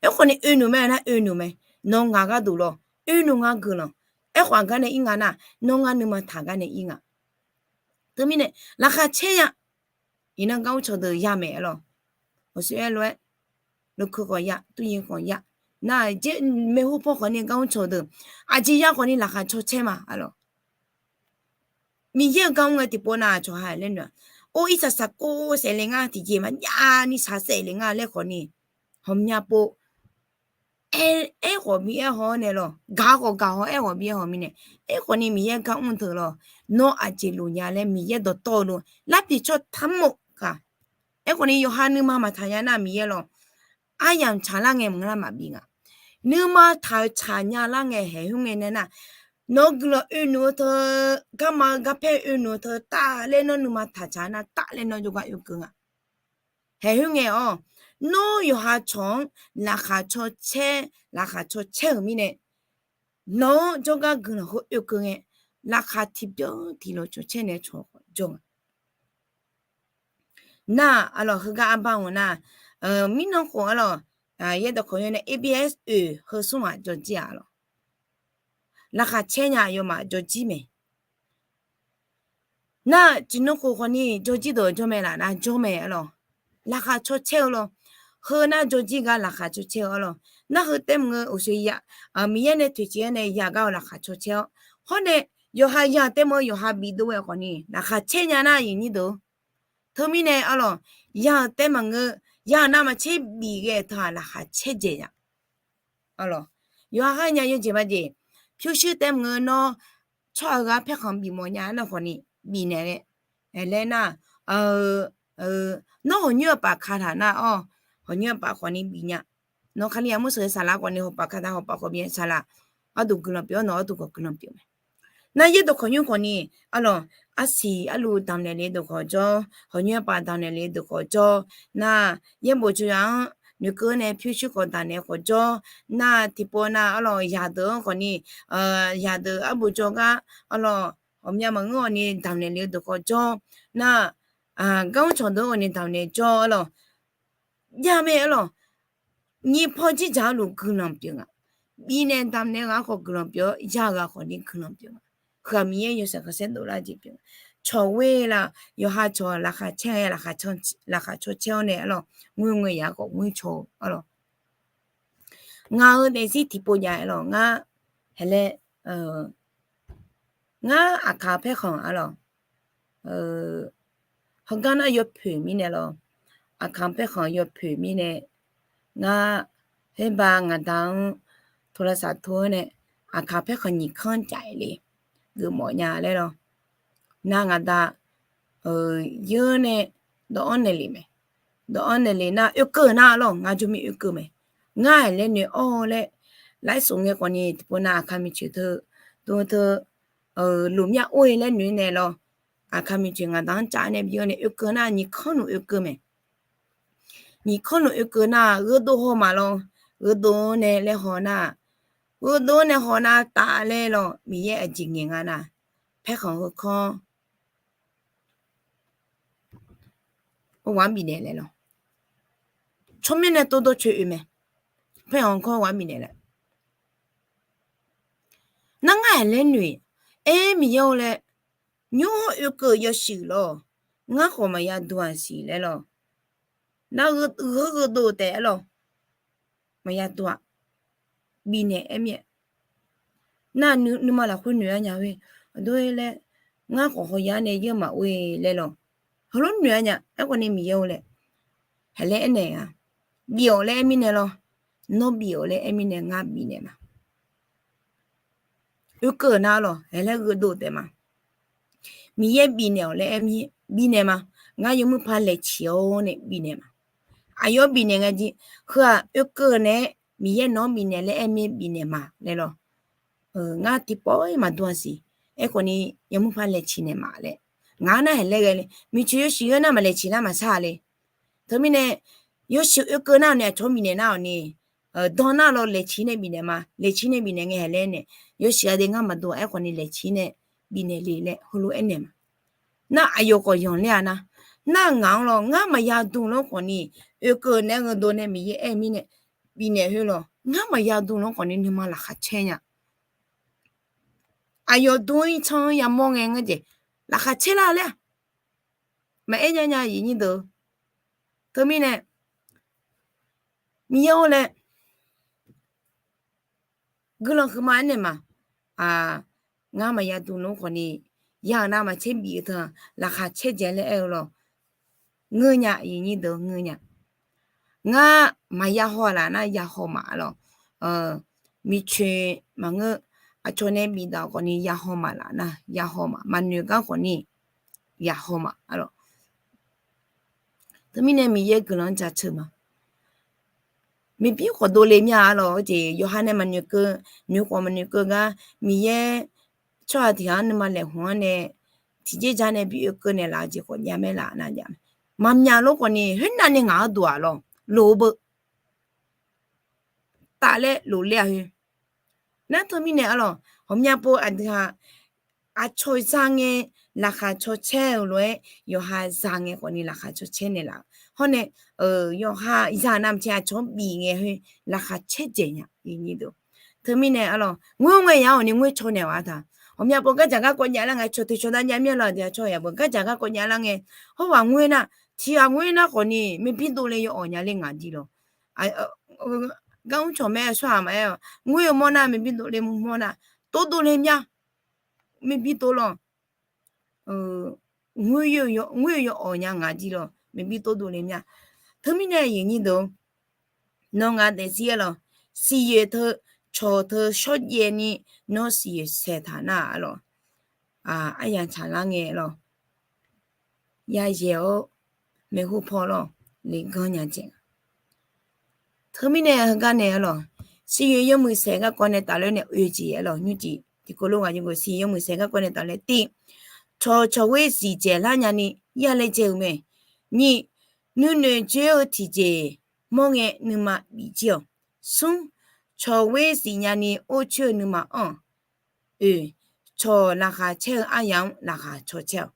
Aerkhawfni oe noeq mae nar oe noeq mae. Nawq ngaq gharduq lawq, oe noeq nga guiqlanq. Aerkhawf gar nae ir nga nar, nawr ngar nuima taq gar nae ir nga. Teumirnae laqkhaq caer nya. Iqnan gar mr cawq deuq ya mae, arlawq. Awqshoe-aer lof-aer, lokeuq khawf ya, turyae khawf ya. Nar-aq, maeqhu paw khawfni gar mr cawq deuq, aqjeq ya khawfni laqkhaq caw caer ma, arlawq. Miqyaer-euq gar mr ngae tiqpov nav aqcawq ha laer noeq-a. Or, irsaq saqkov saef le ngar, tiqjeq maqjav ni shaq saef le ngar laer khawfni, ghawqmya pov aerkhawf bi aerhaw-awr nae lawq, gaq khawf gaq haw, aerkhawf bi aerhaw mirnae, aerkhawfni Miqyaer gar mr teu lawq. Nawr aqjeq lof nya laer Miqyaer dawqtawvluf lar pyeuf tsawr tamr-awq kaq. Aerkhawfni yawqha nuima maqtaq nya nar Miqyaer lawq, aryamq tsaqlar ngae maqngeur lar maqbi nga. Nuima taq-eu tsaqnya lar ngae haeq khoer ngae nae nar, nawq-eu guiqlanq oe noeq-eu teu, garma-eu garpaer oe noeq-eu teu taf laer nawr nuima taq tsaq nar taf laer nawr jawrgar oekeuv nga. Haeq khoer ngae-awr, nawr yawqha cawq-anr laqkhaq caw caer, laqkhaq caw caer-euq mirnae, nawq-anr jawrgar guiqlanq heu oekeuv ngae, laqkhaq tiqbyan tiqlof caw caer nae cawq jawr nga. Nar-aq, arlawq, heugar arbar-a nar, mirnan khof arlawq, yaerdawq kawq yawr nae A B S oeq heu smr ghaq jawrjir-aq arlawq. Laqkhaq caer nya aqyawfmaf jawrjir mae. Nar-aq, tiqnan khof khawfni jawrjir deuq jawr mae laf nar jawr mae arlawq. Laqkhaq caw caer-eu lawq. Heu nar jawrjir gar laqkhaq caw caer-eu arlawq. Nar heu taef maqngeur uqshoe ya, Miqyaer nae toeqciv-aer nae ya gar-eu laqkhaq caw caer-awr, hawr nae yawqha ya-euq taef maqngeur yawqha bidov-aer khawfni laqkhaq caer nya nar aqyuif nyir deuq. Teumirnae arlawq, ya-euq taef maqngeur, ya-euq navmaqtser bif ghae-eu teu-aq laqkhaq caerdzaeq ya. Arlawq, yawqha ghar nya yawjeq majeq, pyurshuir taef maqngeur nawr tsawrhaq-eu gar paerkhanq bifmawf nya nar khawfni bifnaeq ghae. Aerlaer nar, nawr hawqnyoer-eu paf kataq nar-awr, hawqnyoer-eu paf khawfni bif nya. Nawr Kali-aq mur sheuq-eu saqlaq khawfni hawpaf kataq hawpaf khawf bif saqlaq, arduq guiqlanq pyeuf-awr nawq arduq khawf guiqlanq pyeuf mae. Nar yaerdawq khawqnymr khawfni, arlawq, arsiq arluv damqnaeq le deuq khawf jawr, hawqnymr arpaf damqnaeq le deuq khawf jawr, nar yaerbof jawr-anr noeqkeuv nae pyurshuir khawf damqnaeq khawf jawr, nar tiqpov nar arlawq, yaqdeuq-anr khawfni, yaqdeuq arbof jawr gar, arlawq, ghawqmya maqngeur-awq ni damqnaeq le deuq khawf jawr, nar gar mr cawqdeuq-anr khawfni damqnaeq jawr, arlawq, jav mae, arlawq. Nyiq paw jirdzaq-eu luf guiqlanq pyeuf nga. Bifnaeq damqnaeq ghaq khawf guiqlanq pyeuf-awr, ya ghaq khawfni guiqlanq pyeuf nga. Heu-aq Miqyaer yawshaef khanqsaer dovlar jeq pyeuf nga. Cawq ghoer la, yawqha cawq laqkhaq caer-aer, laqkhaq caw caer-awr nae arlawq, ngoerngae yaq khawf ngoer caw-eu arlawq. Ngaq-euq daefzir tiqpov jav-aer lawq, ngar haelaer, ngar aqkaq paerkhanq arlawq, heugar nar yawpoeq mirnae lawq, aqkaq paerkhanq yawpoeq mirnae, ngar khoerba ngaqda-anr โทรศัพท์ tov-aer nae, aqkaq paerkhanq nyiq kanr jav-aer le, geufmawf nya laer lawq. Nar ngaqda, yeur nae dawv-anr naeq le mae. Dawv-anr naeq le nar oekeuv nar lawq, ngar jawrmir oekeuv mae. Ngar-aq laer noeq-awr laer, lafsof ngae khawfni tiqpov nar aqkaq miqcoeq teu, teu teu, lmqmya or-e laer noeq naeq lawq. Aqkaq miqcoeq ngaqda-anr caf nae bi-awr nae oekeuv nar nyiq kanr luf oekeuv mae. Nyiq kanr luf oekeuv nar gheudov haw maf lawq. Gheudov nae laer haw nar, gheudov nae haw nar taf laer lawq, Miqyaer aqjeq ngaeq nga nar, paerkhanq heu kanr, ghaq-anr bifnaeq laer lawq. Tsawrmyanr nae tov dawr coe oe mae. Paerkhanq kanr ghaq-anr bifnaeq laer. Nar ngar-aq laer noeq, aer Miqyaer-or laer, nymr-anr oekeuv yawshuif lawq. Ngar khawf maqya dov-aq siq laer lawq. Nar gheudov taef-aer lawq. Maqya dov-aq, bifnaeq aer mir-aer. Nar nuima lafkhoer noeq-aer nya-aer, aqdui laer, ngar khawf haw yar nae yeur maqor-e laer lawq. Heulof noeq-aer nya, aerkhawf ni Miqyaer-or laer, haelaer aernaeq-a, bif-awq laer aer mirnae lawr. Nawr bif-awq laer aer mirnae ngar bifnaeq ma. Oekeuv nar lawq, haelaer gheudov taef ma. Miqyaer bifnaeq-awq laer aer mir, bifnaeq ma. Ngar yawmuiq par laeqciq-awr nae bifnaeq ma. Aqyawf bifnaeq nga jeq, heu-aq oekeuv naeq-aer Miqyaer nawq-anr bifnaeq laer aer mir bifnaeq ma laer lawq. Ngar tiqpawf-ir maqdov-a siq. Aerkhawf ni yawmuiq par laeqciq naeq ma laer. Ngaq-anr nar haelaer ghae le, miqcoeq yawshuif-anr nar maqlaeqciq nar maqshar le. Teumirnae yawshuif oekeuv nar-awq ni aqcawq-anr bifnaeq nar-awq ni, dan nar lawr laeqciq nae bifnaeq ma. Laeqciq nae bifnaeq ngae haelaer nae, yawshuif aqdui ngar maqdov-a aerkhawf ni laeqciq nae bifnaeq le laer heulof aernaeq ma. Nar aqyawf khawf yanqler-a nar, nar ngaq-anr lawr ngar maqya dm lanr khawf ni, oekeuv naeq-aer gheudov nae Miqyaer aer mirnae bifnaeq khoer lawq, ngar maqya dm lanr khawf ni nuima laqkhaq caer nya. Aqyawf dm-ir tsanr-anr yamawr ngae ngar jeq laqkhaq caer lar laer-aq, maqaer nya nya iqnyir deuq. Teumirnae Miqyaer-or laer guiqlanq huiqma aernaeq ma. Ngar maqya dm lanr khawf ni, ya-euq navmaqtser bif-eu teu-aq laqkhaq caerdzaeq laer aer-eu lawq. Ngeur nya, iqnyir deuq ngeur nya. Ngar maqya haw laf nar ya haw ma lawq. Miqcoeq maqngeur, aqcawq nae bifdaq khawf ni ya haw ma laf nar ya haw ma, maqnoeq gar khawf ni ya haw ma lawq. Teumirnae Miqyaer guiqlanq-anr jaceuq ma. Miqbir khawf dovle mir-a lawq. Jeq yawqha nae maqnoeqkeuv, noeq khawf maqnoeqkeuv gar, Miqyaer tsawrhaq tiq ghaq-anr nuima laeqhmq-anr nae tiqjeq ja nae bi oekeuv naeqlaf-eu jeq khawf jav mae laf nar jav. Maqmyaq lof khawf ni khoernav ni ngaq-anr dov-aq lawq, loq-eu beu taf laer lof ler-a khoer. Nar teumirnae arlawq, ghawqmya pov aqdui-aq, aqcawq za ngae laqkhaq caw caer-eu lof-aer, yawqha za ngae khawf ni laqkhaq caw caer naeqlaf-eu hawr nae, yawqha za navmaqtser aqcawq-anr bif ngae khoer laqkhaq caerdzaeq nya. Teumirnae arlawq, ngoer ngae yaq-awq ni ngoer caw naeq-awq artaq. Ghawqmya pov gardzaq garkawv jav lar ngae, cawq teq cawq dav jav mir-a lawq, aqdui-aq cawq yaq beu gardzaq garkawv jav lar ngae, hawr ghaq ngoer nar, tiq ghaq ngoer nar khawf ni maqbi dovle yaw awq nya le ngaq jir lawq. Gar mr cawq mae-eu tsawrhaq maqaer-awq, ngoer-eu mawr nar maqbi dovle mawr nar, tov dovle mya, maqbi dov lawq. Ngoer-eu yaw awq nya ngaq jir lawq, maqbi tov dovle mya. Teumirnae iqnyir deuq, nawr ngaq daefzir-aer lawq, siqyoeq teu, cawq teu shawrjaev ni, nawr siqyoeq saeqtaq nar-aq lawq, aryamq tsaqlar ngae lawq, yayaeq-awr maeqhu paw lawq, leqganr nya jaeq. Teumirnae heugar nae-a lawq, siqyoeq yawmuiq saeq garkawv nae tafler nae oe jeq-aer lawq, nymrcif Tiqkawv lof ngaq yawgeuf siqyoeq yawmuiq saeq garkawv nae tafler tir, cawqcawq ghoer zifdzaeq lar nyani yalaejae-euq mae. Nyiq, nuinoeq dzoer-eu tiqjeq mawr ngae nuima bifjir-awq. Smr, cawq ghoer zif nyani or coer-eu nuima anr-awq. Oeq, cawq laqkhaq caer-eu aryamq-anr laqkhaq caw caer-awq.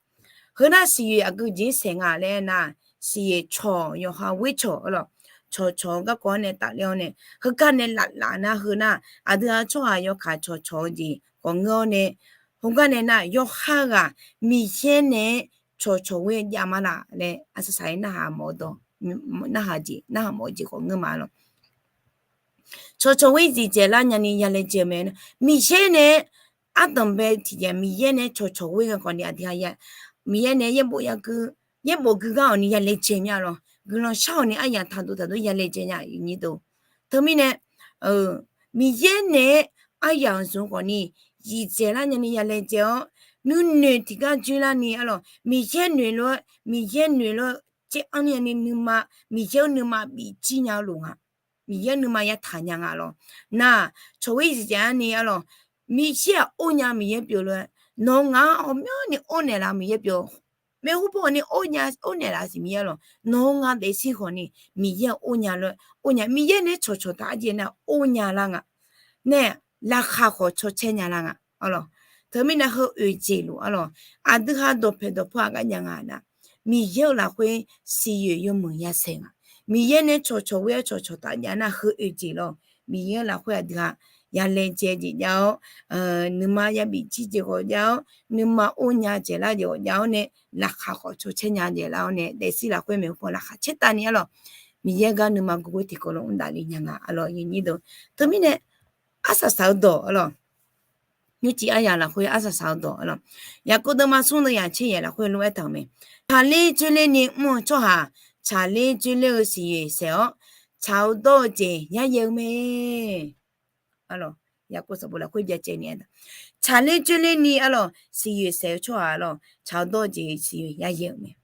Heu nar siqyoeq aqgeu jeq saeq nga laer nar, siqyoeq cawq yawqha ghoer cawq arlawq. Cawqcawq-eu garkawv-anr nae tafler-awr nae, heugar nae laflaf nar heu nar, aqdui-aq tsawrhaq yawkaq cawqcawq-eu jeq khawf ngeur-awr nae, heugar nae nar yawqha ghaq Miqyaer nae-aer cawqcawq ghoer jav ma laf laer arsaq saq-aer narhaq mawf-eu dawq, narhaq jeq, narhaq mawf-eu jeq khawf ngeur ma lawq. Cawqcawq ghoer zifdzaeq lar nyani yalaejae-eu mae nar, Miqyaer nae-aer ardanqbae tiqjeq Miqyaer nae-aer cawqcawq ghoer nga khawf ni aqdui-aq, Miqyaer nae-aer yaerbof yagui, yaerbof gui gar-awq ni yalaejae mya lawq. Guiqlanq shar-awq ni aryaq taqdov taqdov yalaejae nya-a. Teumirnae Miqyaer nae-aer aryaq-euq zmq khawf ni zifdzaeq lar nyani yalaejae-awr, nuinoeq tiqgar dzoer larni arlawq, Miqyaer noeq lof-aer, Miqyaer noeq lof-aer caer anr nyani nuima, Miqyaer-anr nuima bifjir nya-eu lof nga. Miqyaer-anr nuima yataq nya nga lawq. Nar, cawq ghoer zifdzaeq larni arlawq, Miqyaer-aq or nya Miqyaer pyeuf lof-aer, nawq-eu ngaq-anr ghawqmyanrni or naeqlaf Miqyaer pyeuf, maeqhu paw ni or nya or naeqlaf siq Miqyaer lawq. Nawq-eu ngaq daefzir khawf ni Miqyaer-anr or nya lof-aer or nya, Miqyaer nae-aer cawqcawq taq arjeq nar or nya lar nga. Nae, laqkhaq khawf caw caer nya lar nga arlawq. Teumirnae heu oeq jeq luf arlawq, aqdui ha dawqpaeq dawqpaw-aq gar jav nga nar, Miqyaer-euq lafkhoer siqyoeq yawmuiq yasaeq nga. Miqyaer nae-aer cawqcawq ghoer-aer cawqcawq taf jav nar heu oeq jeq lawq. Miqyaer-euq lafkhoer aqdui ha yalaejae jeq jav-awr, nuima yabif jir jeq khawf jav-awr, nuima or nya dzaeqlar jeq khawf jav-awr nae, laqkhaq khawf caw caer nya dzaeqlar-awr nae, daefzir lafkhoer maeqhu paw laqkhaq caer tavni arlawq, Miqyaer gar nuima guvgoer tiqkawv lof mr daf le nya nga arlawq. Teumirnae arsaq saq-eu dawq arlawq, nymrcif aryaq lafkhoer arsaq saq-eu dawq arlawq, Yaqkov deuvma smr deuvyaq tser yaeq lafkhoer lof-aer taq-euq mae. Tsaqler dzoerlerni mr-eu tsawrhaq, tsaqler dzoerler-eu siqyoeq saeq-awr, tsaq-eu dawr-eu jeq yaryaev-eu mae. Arlawq, Yaqkov sanqbof lafkhoer byacaevni-a, tsaqler dzoerlerni arlawq siqyoeq saeq-eu tsawrhaq arlawq, tsaq-eu dawr-eu jeq siqyoeq yaryaev-euq mae.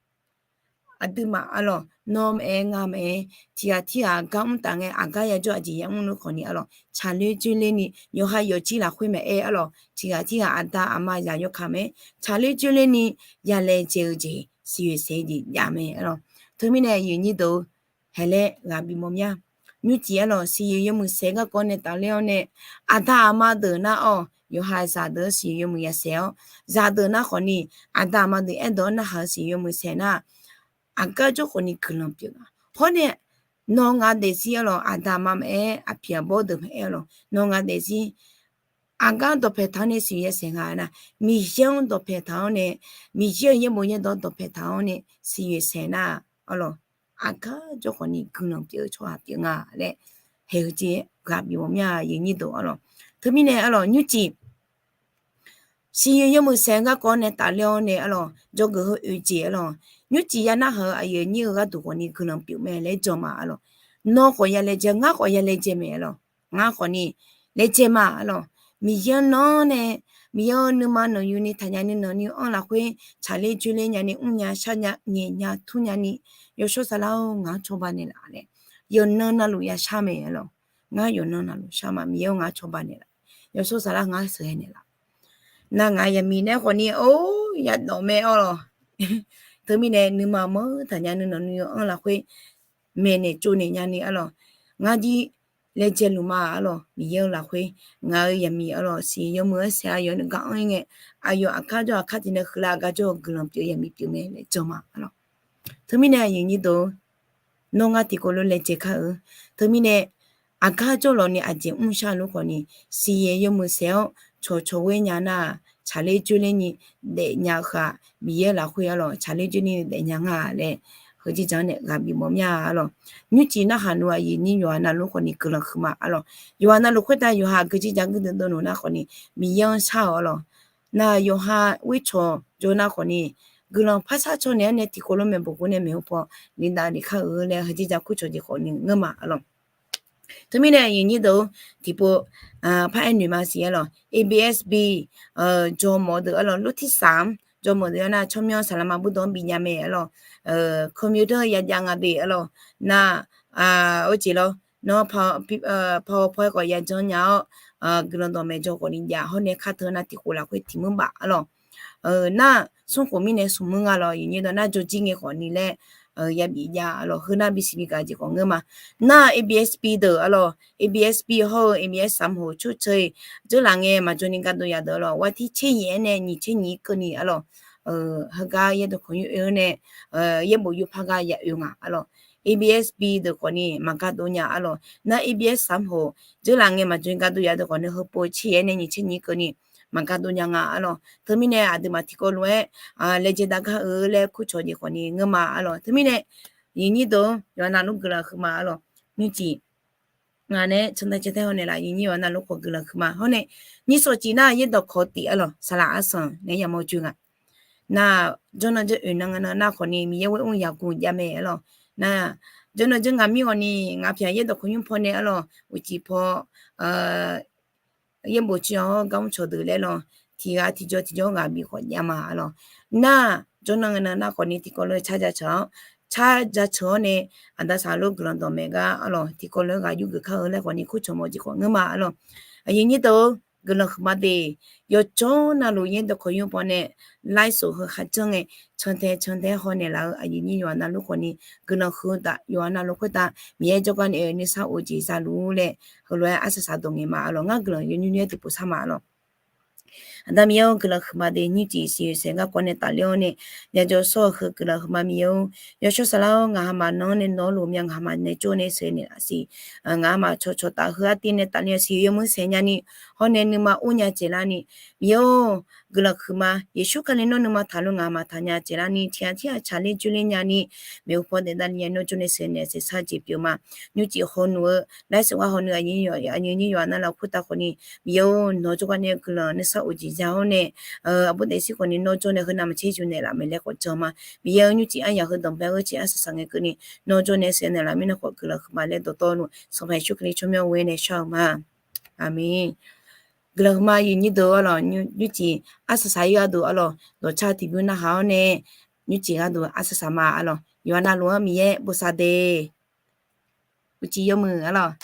Aqduimaf arlawq, nawr maqaer, ngar maqaer, tiqghaq tirghaq aqgar mr taf ngae, aqgar yajawr aqjeq yamr luf khawf ni arlawq, tsaqler dzoerlerni yawqha yawfjir lafkhoer maqaer arlawq, tiqghaq tirghaq aqda aqma zaq yawkaq maqaer, tsaqler dzoerlerni yalaejae-eu jeq, siqyoeq saeq-eu jeq jav mae arlawq. Teumirnae aqyuif aqnyir deuq-eu, haeq laer ghaq bimawr mya. Nymrcif arlawq, siqyoeq yawmuiq saeq garkawv nae tafler-awr nae, aqda aqma deuq nar-awq, yawqha zaqdeuq-anr siqyoeq yawmuiq yasaeq-awr, zaqdeuq nar khawf ni, aqda aqma deuq aerdawq-anr narhaq-eu siqyoeq yawmuiq saeq nar, aqgar jawr khawf ni guiqlanq pyeuf nga. Hawr nae, nawq-eu ngaq daefzir arlawq, aqda aqma maqaer, aqpiq aqbawr deuq maqaer arlawq, nawq-eu ngaq daefzir aqgar dawqpae taq-awr nae siqyoeq yasaeq nga nar, Miqyaer-anr dawqpae taq-awr nae, Miqyaer-euq yaerbof yaerdawq dawqpae taq-awr nae siqyoeq saeq nar, arlawq, aqgar jawr khawf ni guiqlanq pyeuf-eu tsawrhaq pyeuf nga laer, haeq-eu jeq ghaq bimawr mya, aqyuif aqnyir deuq arlawq. Teumirnae arlawq, nymrcif siqyoeq yawmuiq saeq-eu garkawv nae tafler-awr nae arlawq, jawrgeuf heu oeq jeq arlawq, nymrcif ya narhaq-eu aqyuif aqnyir-eu gharduq khawf ni guiqlanq pyeuf mae laer jan ma arlawq. Nawr khawf yalaejae, ngar khawf yalaejae mae arlawq. Ngar khawf ni laejae ma arlawq. Miqyaer-anr nawr nae, Miqyaer-eu nuima nanqyuni taqnya ni nanqni-eu anr lafkhoer tsaqler dzoerler nyani mrnya sharnya ngaeqnya turnya ni, yawshawr saflar-or, ngaq-anr cawba naeqlaf laer, yawqnan navluf yashar mae arlawq. Ngar yawqnan navluf shar ma, Miqyaer-or, ngaq-anr cawba naeqlaf, yawshawr saflar ngar sheuqghae naeqlaf. Nar ngaq yaqmiq nae khawf ni or yadawq mae arlawq. Teumirnae nuima manr taqnya ni nanqni-eu anr lafkhoer maeqnaeq tsovnaeq nyani arlawq. Ngar jir laejae luf ma arlawq, Miqyaer-eu lafkhoer. Ngaq-euq yaqmiq arlawq, siqyoeq yawmuiq-anr saeq aqyawf nuigar anr-ir ngae, aqyawf aqkar jawr aqkar tiq nae huiqlar aqgar jawr-eu guiqlanq pyeuf yaqmiq pyeuf mae laer jan ma arlawq. Teumirnae aqyuif aqnyir deuq, nawr ngar tiqkawv lof laejae kar-eu. Teumirnae aqgar jawrlawq ni aqjeq mrshar luf khawf ni, siqyoeq yawmuiq saeq-awr cawqcawq ghoer nya nar-aq, tsaqler dzoerler ni daefnya-eu heu-aq, Miqyaer-eu lafkhoer arlawq, tsaqler dzoerler ni daefnya nga laer, heujir ja-anr nae ghaq bimawr mya arlawq. Nymrcif narhaq luf aqyuif aqnyir yawqha navluf khawf ni guiqlanq huiqma arlawq. Yawqha navluf khoertav yawqha-aq guijir ja guirdeuv dov luf nar khawf ni, Miqyaer-anr shar-awq arlawq. Nar yawqha ghoer cawq jawr nar khawf ni, guiqlanq par shar caw naeq-aer nae tiqkawv lof maeqbof khof nae maeqhu paw lidav liqkar-eu laer heujir ja kurcawq jeq khawf ni ngeur ma arlawq. Teumirnae aqyuif aqnyir deuq-or, tiqpov paraer noeq ma siq arlawq, A B S B jawrmawf deuq arlawq, lof tirsaq-anr jawrmawf deuq-anr nar tsawrmyanr saqlaqma burdawq-anr bifnya mae arlawq, computer yajav nga de arlawq, nar, or jeq lawr, Nawr, PowerPoint khawf yajanr nya-awr, guiqlanq dawqmaeq jawr khawfni jav hawr nae kar teu nar tiqkhof lafkhoer tiq muir baf arlawq. Nar smr khof mirnae smq muir nga lawq, aqnyir dawq nar jawrjir ngae khawfni laer yabif jav arlawq. Heu nar bisiq bi gaq jeq khawf ngeur ma. Nar ABSB deuq arlawq, ABSB hawr-eu ABS samhoq tsawrceuq-iq dzeurlaf ngae maqjawr ni gardov yadeuq arlawq, วันที่ tser yaef-aer nae nyiq tser nyiq keuvni arlawq. Heugar yaerdawq kawq nymr oe-awr nae yaerbof yurpar gar ya oe nga arlawq. ABSB deuq khawfni maqgardov nya arlawq. Nar ABS samhoq dzeurlaf ngae maqjawr ni gardov yadeuq khawfni heupov tser yaef-aer nae nyiq tser nyiq keuvni maqgardov nya nga arlawq. Teumirnae aqduimaf tiqkawv lof-aer laejae dav gar-eu laer kurcawq jeq khawfni ngeur ma arlawq. Teumirnae aqyuif nyir deuq-or, yawqha navluf guiqlanq huiqma arlawq. Nymrcif ngaq nae cantae cantae hawnaeq laf, aqyuif nyir yawqha navluf khawf guiqlanq huiqma hawr nae, nyir sawqcif nar yaerdawq kawq tif arlawq, saqlaq arsanq nae yamawr joe nga. Nar jawrnan jawr oeq nan nga nan nar khawfni Miqyaer ghoer mr yaqguq jav mae arlawq. Nar jawrnan jawr ngaq mir ghawqni ngaq pyaq yaerdawq kawq nymr paw nae arlawq, uqcif paw yaerbof civ-awr gar mr cawqdeuq laer lawq, tiq ghaq tiqjawr tiqjawr ghaq bi khawf jav ma arlawq. Nar jawrnan nga nan nar khawfni tiqkawv lof-aer car jaceuq-awr, car jaceuq-awr nae aqda saqlof guiqlanq dawqmaeq gar arlawq, tiqkawv lof-aer ghaq yurgeuf kar-eu laer khawfni kurcawq mawf jeq khawf ngeur ma arlawq. Aqyuif nyir deuq-or, guiqlanq huiqma de. Yawqjawr navluf yaerdawq kawq nymr paw nae ไลฟ์สด heu kharjanr ngae cantae cantae hawnaeq laf-eu aqyuif nyir yawqha navluf khawfni guiqlanq huiq-eu taf, yawqha navluf khoertav Miqyaer jawrgar nae nuisar of jeq za luf laer heulof-aer arsaq saq dawq ngaeq ma arlawq. Ngar guiqlanq yawnymr nymr-aer tiqpov sar ma arlawq. Aqda Miqyaer-or, guiqlanq huiqma de. Nymrcif siqyoeq saeq garkawv nae tafler-awr nae yajawr sawr-eu heu guiqlanq huiqma Miqyaer-or, yawshawr saflar-awr ngaq hamaf nan-anr nae nawr luf mya ngaq hamaf nae jawr nae sheuqnaeq laf siq. Ngaq hamaf cawqcawq taf heu artiv nae tafler-a siq yawmuiq saeq nyani hawr nae nuima ur nya jeq larni, Miqyaer-or, guiqlanq huiqma Yeqsur Kali nawr nuima taqlof ngaq hamaf taqnya jeq larni tiqghaq tirghaq tsaqler joerler nyani, maeqhu paw daef davni nawr jawr nae sheuqnaeq saeq sar jeq pyeuf ma. Nymrcif hawnuiq-eu ไลฟ์สด gar hawnuiq aqyuif nyir yawqha navluf khoertav khawfni, Miqyaer-or, nawr jawrgar nae guiqlanq nuisar of jeq za-awr nae, aqbur daefzir khawfni nawr jawr nae heu navmaqtser yur naeqlaf maeq laer khawf jan ma. Miqyaer-or, nymrcif aryaq heu danqbae-eu ciq arsaq saq ngae keuvni nawr jawr nae sheuqnaeq laf mirnae khawf guiqlanq huiqma laer dawqtawvluf Sanqpaq Yeqsur Kali tsawrmyanr ghoer nae shar-eu ma. Aqmeq. Guiqlanq huiqma aqyuif nyir deuq arlawq, nymrcif arsaq saq-ir gharduq arlawq, dawqcar tiqbymr narhaq-awr nae nymrcif gharduq arsaq saq ma arlawq. Yawqha navluf-anr Miqyaer bosav de. Uqcif yawmuiq arlawq.